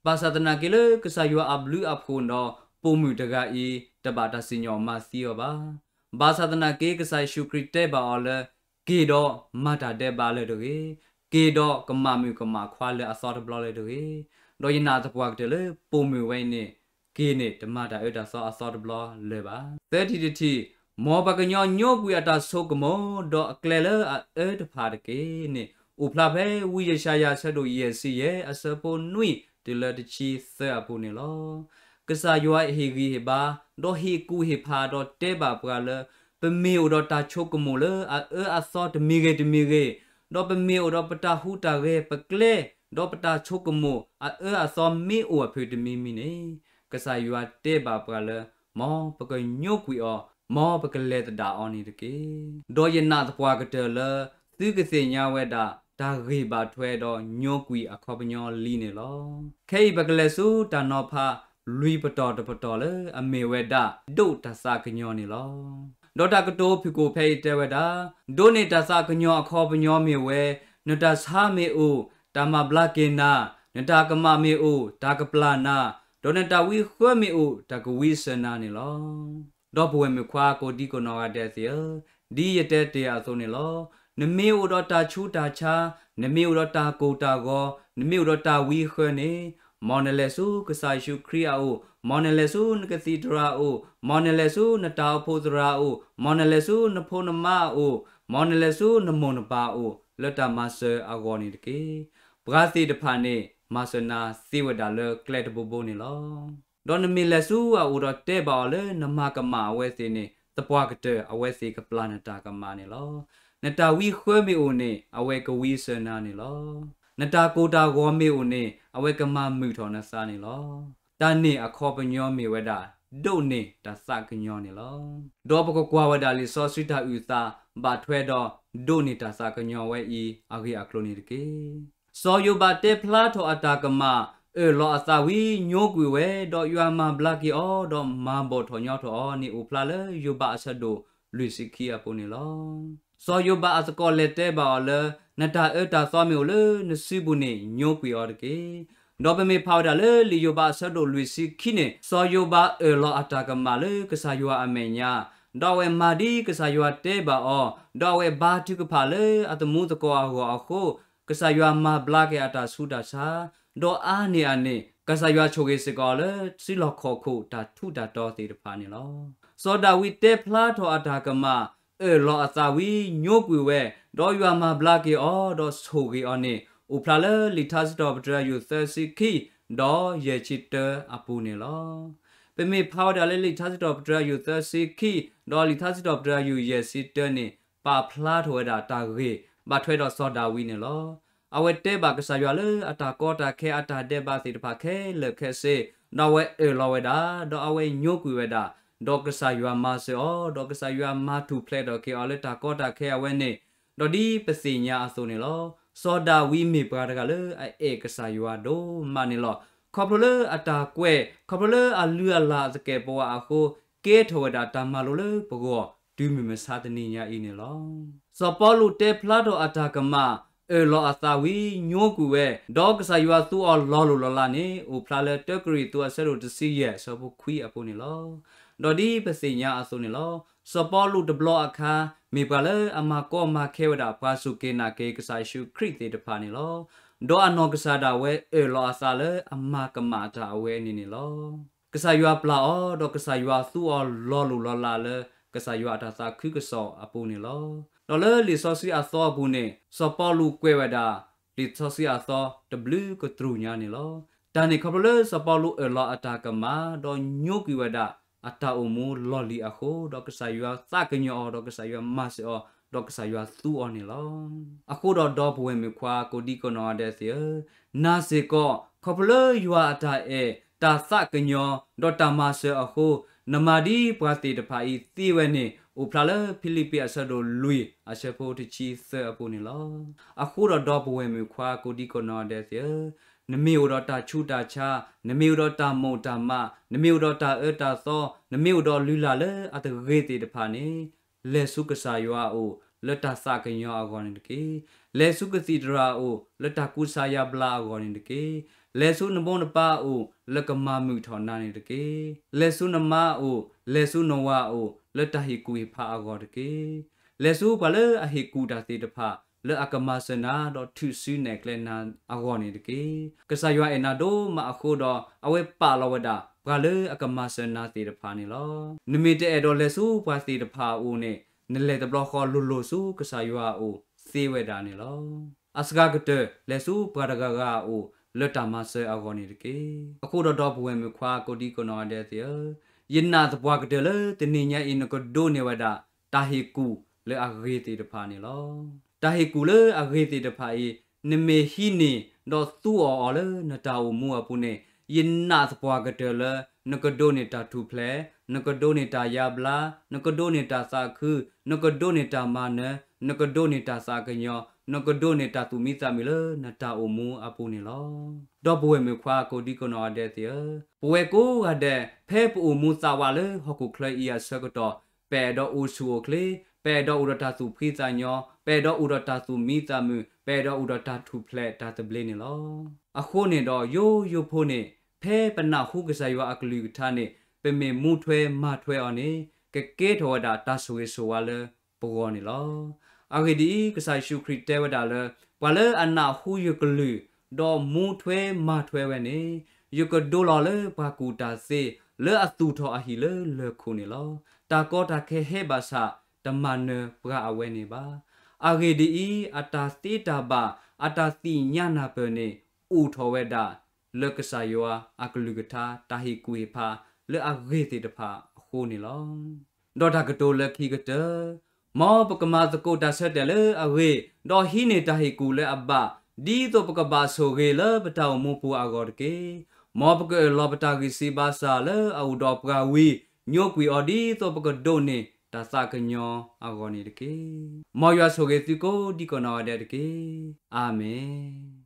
ဘၣ်ဆၣ်သနာ်က့လၢကစၢ်ယွၤအဘျုးအဖှိၣ်ဒီး ပိာ်မုၣ်တဂၤအံၤ တဘၣ်တၢ်စံၣ်ညီၣ်မၤသံအီၤဘၣ်. ဘၣ်ဆၣ်သနာ်က့ ကစၢ်ယ့ၣ်ၡူးခရံာ်တဲဘၣ်အီၤလၢ က့ၤဒီးမၤတၢ်ဒဲးဘးလၢၤတဂ့ၤ, က့ၤဒီးကမၤမုၣ်ကမၤခွါလၢအသီတဘျီလၢၤတဂ့ၤ. ဒီးယနာ်သပှၢ်ကတၢၢ်လၢပိာ်မုၣ်ဝဲအံၤန့ၣ် က့ၤန့ၣ်တမၤတၢ်အၢတၢ်သီအသီတဘျီလၢၤဘၣ်. သၢထံၣ်တထံၣ်, မ်ပှၤကညီညိကွံာ်အတၢ်ဆိကမိၣ် ဒီးအကျဲလၢအအၢတဖၣ်တက့ၢ်န့ၣ် အိၣ်ဖျါဖဲဝံယၡါယၤအဆၢဒိၣ်ယဲၢ်ဆံယဲၢ် အဆၢဖိနွံတုၤလၢတဆံသၢအပူၤန့ၣ်လီၤ. ကစၢ်ယွၤဟ့ၣ်ဂံၢ်ဟ့ၣ်ဘါ, ဒီးဟ့ၣ်ကူၣ်ဟ့ၣ်ဖးဒီးတဲဘၣ်ပှၤလၢ ပမ့ၢ်အိၣ်ဒီးတၢ်ဆိကမိၣ်လၢအအၢအသီတမံၤဂ့ၤတမံၤဂ့ၤ, ဒီးပမ့ၢ်အိၣ်ဒီးပတၢ်ဟူးတၢ်ဂဲၤပကျဲ, ဒီးပတၢ်ဆိကမိၣ်အအၢအသီမ့ၢ်အိၣ်အဖုၣ်တမံၤမံၤန့ၣ်, ကစၢ်ယွၤတဲဘၣ်ပှၤလၢ မ်ပကညိကွံာ်အီၤ, မ်ပကလဲၤသဒၣ်အီၤန့ၣ်တက့ၢ်. ဒီးယနာ်သပှၢ်ကတၢၢ်လၢ သုကသ့ၣ်ညါဝဲဒၣ် တၢ်ဂ့ၢ်ဘၣ်ထွဲဒီးညိကွံာ်အခီပညီလံန့ၣ်လီၤ. ခဲအံၤပကလဲၤဆူတၢ်နီၤဖး လွံၢ်ပတီၢ်တပတီၢ်လၢအမ့ၢ်ဝဲဒၣ် ဒိးတၢ်သးကညီၤန့ၣ်လီၤ. ဒီးတၢ်ကတိၤဖုၣ်ကိာ်ဖဲအံၤတဲဝဲဒၣ်, ဒိးန့ၢ်တၢ်သးကညီၤအခီပညီမ့ၢ်ဝဲ, နတၢ်ဆါမ့ၢ်အိၣ်, တၢ်မၤဘျါက့ၤနၤ, နတၢ်ကမၣ်မ့ၢ်အိၣ်, တၢ်ကပျၢ်နၤ, ဒီးနတၢ်ဝံဃၢမ့ၢ်အိၣ်, တၢ်ကဝံစၢၤနၤန့ၣ်လီၤ. ဒီပုၢ်ဝဲၢ်မုၣ်ခွါကိးဒံကိးနီၢ်ဂၤဒဲးသ့ၣ်ဧၢ, ဒ်ယတဲတ့ၢ်အသိးန့ၣ်လီၤ. နမ့ၢ်အိၣ်ဒီးတၢ်ဆူးတၢ်ဆါ, နမ့ၢ်အိၣ်ဒီးတၢ်ကိၢ်တၢ်ဂီၤ, နမ့ၢ်အိၣ်ဒီးတၢ်ဝံဃၢန့ၣ်, မ်နလဲၤဆူကစၢ်ယ့ၣ်ၡူးခရံာ်အအိၣ်, မ်နလဲၤဆူနကသံၣ်သရၣ်အအိၣ်, မ်နလဲၤဆူနတၢ်အိၣ်ဖှိၣ်သရၣ်အအိၣ်, မ်နလဲၤဆူနဖိနမါအအိၣ်, မ်နလဲၤဆူနမိၢ်နပၢ်အအိၣ် လၢတၢ်မၤစၢၤအဂီၢ်န့ၣ်တက့ၢ်. ပှၤသ့ၣ်တဖၣ်န့ၣ် မၤစၢၤနၤသ့ဝဲဒၣ်လၢကျဲတဘိဘိန့ၣ်လီၤ. ဒီးနမ့ၢ်လဲၤဆူအအိၣ်ဒီးတဲဘၣ်အီၤလၢနမၤကမၣ်အဝဲသ့ၣ်န့ၣ် သပှၢ်ကတၢၢ်အဝဲသ့ၣ်ကပျၢ်နတၢ်ကမၣ်န့ၣ်လီၤ. နတၢ်ဝံဃၢမ့ၢ်အိၣ်န့ၣ် အဝဲကဝံစၢၤနၤန့ၣ်လီၤ. နတၢ်ကိၢ်တၢ်ဂီၤမ့ၢ်အိၣ်န့ၣ် အဝဲကမၤမုာ်ထီၣ်နသးန့ၣ်လီၤ. တၢ်န့ၣ်အခီပညီမ့ၢ်ဝဲဒၣ် ဒိးန့ၢ်တၢ်သးကညီၤန့ၣ်လီၤ. ဒီးပကကွၢ်ဝဲဒၣ်လံာ်စီဆှံတၢ်အုၣ်သး ဘၣ်ထွဲဒီး ဒိးန့ၢ်တၢ်သးကညီၤဝဲအံၤအဂ့ၢ်အကျိၤန့ၣ်တက့ၢ်. စီၤယိၤဘးတဲဖျါထီၣ်အတၢ်ကမၣ်, အၢၣ်လီၤအသးဝံၤ ညိကွံာ်ဝဲ, ဒီးယွၤမၤဘျါက့ၤအီၤ, ဒီးမၤဘီၣ်ထီၣ်ညီထီၣ်အီၤန့ၣ် အိၣ်ဖျါလၢယိၤဘးအဆၢဒိၣ်လွံၢ်ဆံခံအပူၤန့ၣ်လီၤ. စီၤယိၤဘးအသကိးလဲၤတဲဘၣ်အီၤလၢ နတၢ်အၢတၢ်သီမ့ၢ်အိၣ်လၢနစုပူၤန့ၣ် ညိကွံာ်အီၤတက့ၢ်. ဒီးပမ့ၢ်ဖးဝဲဒၣ်လၢလံာ်ယိၤဘးအဆၢဒိၣ်လွံၢ်ဆံခံန့ၣ် စီၤယိၤဘးအၢၣ်လီၤအတၢ်ကမၣ်လၢကစၢ်ယွၤအမဲာ်ညါ, ဒီးအဝဲမၤဒ်ကစၢ်ယွၤတဲဘၣ်အီၤ, ဒီးအဝဲဘါထုကဖၣ်လၢအသမူသကိးအဂီၢ်အဃိ, ကစၢ်ယွၤမၤဘျါက့ၤအတၢ်ဆူးတၢ်ဆါ, ဒီးအါန့ၢ်အန့ၣ် ကစၢ်ယွၤဆိၣ်ဂ့ၤစ့ၢ်ကီးအီၤလၢစုလီၢ်ခီၣ်ခိၣ်တၢ်ထူးတၢ်တီၤသ့ၣ်တဖၣ်န့ၣ်လီၤ. စီၤဒၤဝံးတဲဖျါထီၣ်အတၢ်ကမၣ်, အၢၣ်လီၤအသးဝံၤ ညိကွံာ်ဝဲ, ဒီးယွၤမၤဘျါက့ၤအီၤ ဒီးဆိၣ်ဂ့ၤအီၤန့ၣ် အိၣ်ဖျါလၢလံာ်ထါစံးထီၣ်ပတြၢၤယိာ်သၢဆံခံ ဒီးယဲၢ်ဆံတၢအပူၤန့ၣ်လီၤ. ပမ့ၢ်ဖးဝဲဒၣ်လၢလံာ်ထါစံးထီၣ်ပတြၢၤယိာ်သၢဆံခံ ဒီးလံာ်ထါစံးထီၣ်ပတြၢၤယိာ်ယဲၢ်ဆံတၢန့ၣ် ပာ်ဖျါထီၣ်ဝဲဒၣ်တၢ်ဂ့ၢ် ဘၣ်ထွဲဒီးစီၤဒၤဝံးန့ၣ်လီၤ. အဝဲတဲဘၣ်ကစၢ်ယွၤလၢအတၢ်ကီတၢ်ခဲအတၢ်ဒဲးဘးသ့ၣ်တဖၣ်ခဲလၢာ်ခဲဆ့, ဒီးအဝဲအၢၣ်လီၤဝဲဒၣ်, ဒီးအဝဲညိကွံာ်ဝဲဒၣ်, ဒီးကစၢ်ယွၤမၤစၢၤအီၤ, ဒီးကစၢ်ယွၤမၤထူၣ်ဖျဲးထီၣ်က့ၤအီၤလၢတၢ်ကီတၢ်ခဲအဝဲန့ၣ်, ဒီးဒ်ပသ့ၣ်ညါအသိးန့ၣ်လီၤ. စီၤဒၤဝံးမ့ၢ်ပှၤတဂၤလၢအအဲၣ်ကစၢ်ယွၤဒိၣ်မးန့ၣ်လီၤ. ခီဖျိလၢအတၢ်ကွဲး, ခီဖျိလၢအလုၢ်အလၢ်အသကဲာ်ပဝးအဃိ, ကဲထီၣ်ဝဲဒၣ်တၢ်မၤလိလၢပဂီၢ် တုၤမုၢ်မဆါတနံၤညါအံၤန့ၣ်လီၤ. စီၤပီလူးတဲဖျါထီၣ်အတၢ်ကမၣ်, အၢၣ်လီၤအသးဝံၤ ညိကွံာ်ဝဲ, ဒီးကစၢ်ယွၤသူအီၤလီၤလိၢ်လီၤလးန့ၣ် အိၣ်ဖျါလၢတၢကရံၣ်သူးအဆၢဒိၣ်တဆံယဲၢ်အဆၢဖိခွံအပူၤန့ၣ်လီၤ. ဒီးဒ်ပသ့ၣ်ညါအသိးန့ၣ်လီၤ. စီၤပီလူးတဘျီအခါ မ့ၢ်ပှၤလၢအမၤကီမၤခဲဝဲဒၣ်ပှၤစူၢ်က့ၤနာ်က့ၤကစၢ်ယ့ၣ်ၡူးခရံာ်သ့ၣ်တဖၣ်န့ၣ်လီၤ. ဒီးအနီၢ်ကစၢ်ဒၣ်ဝဲအၢၣ်လီၤအသးလၢအမၤကမၣ်တၢ်အဝဲန့ၣ်န့ၣ်လီၤ. ကစၢ်ယွၤပျၢ်အီၤ, ဒီးကစၢ်ယွၤသူအီၤလီၤလိၢ်လီၤလးလၢ ကစၢ်ယွၤအတၢ်သးခုကစီၣ်အပူၤန့ၣ်လီၤ. ဒီးလၢလံာ်စီဆှံအသီအပူၤန့ၣ် စီၤပီလူးကွဲးဝဲဒၣ် လံာ်စီဆှံအသီတဘျုးကတြူၢ်ညါန့ၣ်လီၤ. တၢ်န့ၣ်ခီဖျိလၢစီၤပီလူးအၢၣ်လီၤအတၢ်ကမၣ်, ဒီးညိကွံာ်ဝဲဒၣ်အတၢ်အိၣ်မူလီၢ်လံၤအဃိ, ဒီးကစၢ်ယွၤသးကညီၤအီၤ, ဒီးကစၢ်ယွၤမၤစၢၤအီၤ, ဒီးကစၢ်ယွၤသူအီၤန့ၣ်လီၤ. အဃိဒီးဒီပုၢ်ဝဲၢ်မုၣ်ခွါကိးဒံကိးနီၢ်ဂၤဒဲးသ့ၣ်ဧၢ, နာ်စ့ၢ်ကီး ခီဖျိလၢယွၤအတၢ်အဲၣ်, တၢ်သးကညီၤ, ဒီးတၢ်မၤစၢၤအဃိ, နမၤဒ်ပှၤသ့ၣ်တဖၣ်အံၤသ့ဝဲန့ၣ် အိၣ်ဖျါလၢဖံလံးပံးအဆၢဒိၣ်လွံၢ်အဆၢဖိတဆံသၢအပူၤန့ၣ်လီၤ. အဃိဒီးဒီပုၢ်ဝဲၢ်မုၣ်ခွါကိးဒံကိးနီၢ်ဂၤဒဲးသ့ၣ်ဧၢ, နမ့ၢ်အိၣ်ဒီးတၢ်ဆူးတၢ်ဆါ, နမ့ၢ်အိၣ်ဒီးတၢ်မိၣ်တၢ်မး, နမ့ၢ်အိၣ်ဒီးတၢ်အၢတၢ်သီ, နမ့ၢ်အိၣ်ဒီးလုၢ်လၢ်လၢအတဂ့ၤသ့ၣ်တဖၣ်န့ၣ် လဲၤဆူကစၢ်ယွၤအအိၣ် လၢတၢ်သးကညီၤအဂီၢ်န့ၣ်တက့ၢ်. လဲၤဆူကသံၣ်တရၤအအိၣ် လၢတၢ်ကူစါယါဘျါအဂီၢ်န့ၣ်တက့ၢ်. လဲၤဆူနမိၢ်နပၢ်အအိၣ် လၢကမၤမုာ်ထီၣ်နၤန့ၣ်တက့ၢ်. လဲၤဆူနမါအအိၣ်, လဲၤဆူနဝၤအအိၣ် လၢတၢ်ဟ့ၣ်ကူၣ်ဟ့ၣ်ဖးအဂီၢ်တက့ၢ်. လဲၤဆူပှၤလၢအဟ့ၣ်ကူၣ်တၢ်သ့ၣ်တဖၣ် လၢအကမၤစၢၤနၤ ဒီးထုးစုနဲၣ်ကျဲနၤအဂီၢ်န့ၣ်တက့ၢ်. ကစၢ်ယွၤအဲၣ်နၤဒိၣ်မးအဃိဒီး အဝဲပာ်လီၤဝဲဒၣ် ပှၤလၢအကမၤစၢၤနၤသ့ၣ်တဖၣ်န့ၣ်လီၤ. နမ့ၢ်တအဲၣ်ဒိးလဲၤဆူပှၤသ့ၣ်တဖၣ်အအိၣ်န့ၣ် နလဲၤတဘျီဃီလိၤလိၤဆူကစၢ်ယွၤအအိၣ်သ့ဝဲဒၣ်န့ၣ်လီၤ. အစှၤကတၢၢ် လဲၤဆူပှၤတဂၤဂၤအအိၣ် လၢတၢ်မၤစၢၤအဂီၢ်န့ၣ်တက့ၢ်. အဃိဒီး ဒီပုၢ်ဝဲၢ်မုၣ်ခွါကိးဒံကိးနီၢ်ဂၤဒဲးသ့ၣ်ဧၢ, ယနာ်သပှၢ်ကတၢၢ်လၢတနံၤညါအံၤ နကဒိးန့ၢ်ဝဲဒၣ် တၢ်ဟ့ၣ်ကူၣ်လၢအဂ့ၤသ့ၣ်တဖၣ်န့ၣ်လီၤ. တၢ်ဟ့ၣ်ကူၣ်လၢအဂ့ၤသ့ၣ်တဖၣ်အံၤ နမ့ၢ်ဟံးန့ၢ် ဒီးသူအီၤအီၤလၢနတၢ်အိၣ်မူအပူၤန့ၣ် ယနာ်သပှၢ်ကတၢၢ်လၢ နကဒိးန့ၢ်တၢ်ထူၣ်ဖျဲး, နကဒိးန့ၢ်တၢ်ယါဘျါ, နကဒိးန့ၢ်တၢ်သးခု, နကဒိးန့ၢ်တၢ်မၤနၢၤ, နကဒိးန့ၢ်တၢ်သးကညီၤ, နကဒိးန့ၢ်တၢ်သူၣ်မံသးမုာ်လၢနတၢ်အိၣ်မူအပူၤန့ၣ်လီၤ. ဒီပုၢ်ဝဲၢ်မုၣ်ခွါကိးဒံကိးနီၢ်ဂၤဒဲးသ့ၣ်ဧၢ, ပဝဲကိးဂၤဒဲး ဖဲပအိၣ်မူသးဝးလၢဟီၣ်ခိၣ်ချၢအံၤအဆၢကတီၢ် ပအဲၣ်ဒိးအိၣ်ဆူၣ်အိၣ်ချ့, ပအဲၣ်ဒိးအိၣ်ဒီးတၢ်သူၣ်ဖှံသးညီ, ပအဲၣ်ဒိးအိၣ်ဒီးတၢ်သူၣ်မံသးမုာ်, ပအဲၣ်ဒိးအိၣ်ဒီးတၢ်ထူၣ်ဖျဲးတၢ်သဘျ့န့ၣ်လီၤ. အဃိန့ၣ်ဒီး ယိယိဖိန့ၣ် ဖဲပနၢ်ဟူကစၢ်ယွၤအကလုၢ်ကထါန့ၣ် ပမ့ၢ်မူထွဲမၤထွဲအီၤန့ၣ် ကကဲထီၣ်ဝဲဒၣ်တၢ်ဆိၣ်ဂ့ၤဆိၣ်ဝါလၢပဂီၢ်န့ၣ်လီၤ. အဂ့ၢ်ဒ်အံၤ, ကစၢ်ယ့ၣ်ၡူးခရံာ်တဲဝဲဒၣ်လၢ ပှၤလၢအနၢ်ဟူယကလုၢ် ဒီးမူထွဲမၤထွဲဝဲန့ၣ် ယကဒိလီၤလၢပှၤကူၣ်တၢ်သ့ လၢအသူၣ်ထီၣ်အဟံၣ်လၢလၢၢ်ခိၣ်န့ၣ်လီၤ. တၢ်ကီတၢ်ခဲဟဲဘၣ်ဆၣ် တမၤနၢၤပှၤအဝဲန့ၣ်ဘၣ်. အဂ့ၢ်ဒ်အံၤ, အတၢ်သ့တၢ်ဘၣ် အတၢ်သ့ၣ်ညါနၢ်ပၢၢ်န့ၣ် အိၣ်ထီၣ်ဝဲဒၣ် လၢကစၢ်ယွၤအကလုၢ်ကထါ တၢ်ဟ့ၣ်ကူၣ်ဟ့ၣ်ဖးလၢအဂ့ၤသ့ၣ်တဖၣ်အဃိန့ၣ်လီၤ. ဒီးတၢ်ကတိၤလၢခံကတၢၢ်, မ်ပကမၤသကိးတၢ်ဆၢတဲာ်လၢအဂ့ၤ, ဒီးဟံးန့ၢ်တၢ်ဟ့ၣ်ကူၣ်လၢအဘၣ်, ဒ်သိးပကဘၣ်ဆိၣ်ဂ့ၤလၢပတၢ်အိၣ်မူပူၤအဂီၢ်တက့ၢ်. မ်ပကအၢၣ်လီၤပတၢ်ဂံၢ်စၢ်ဘါစၢ်လၢအအိၣ်ဒီးပှၤဝံၤ, ညိကွံာ်အီၤဒ်သိးပကဒိးန့ၢ်တၢ်သးကညီၤအဂီၢ်န့ၣ်တက့ၢ်. မ်ယွၤဆိၣ်ဂ့ၤသုကိးဒံကိးနီၢ်ဂၤဒဲးတက့ၢ်. အၤမ့ၣ်.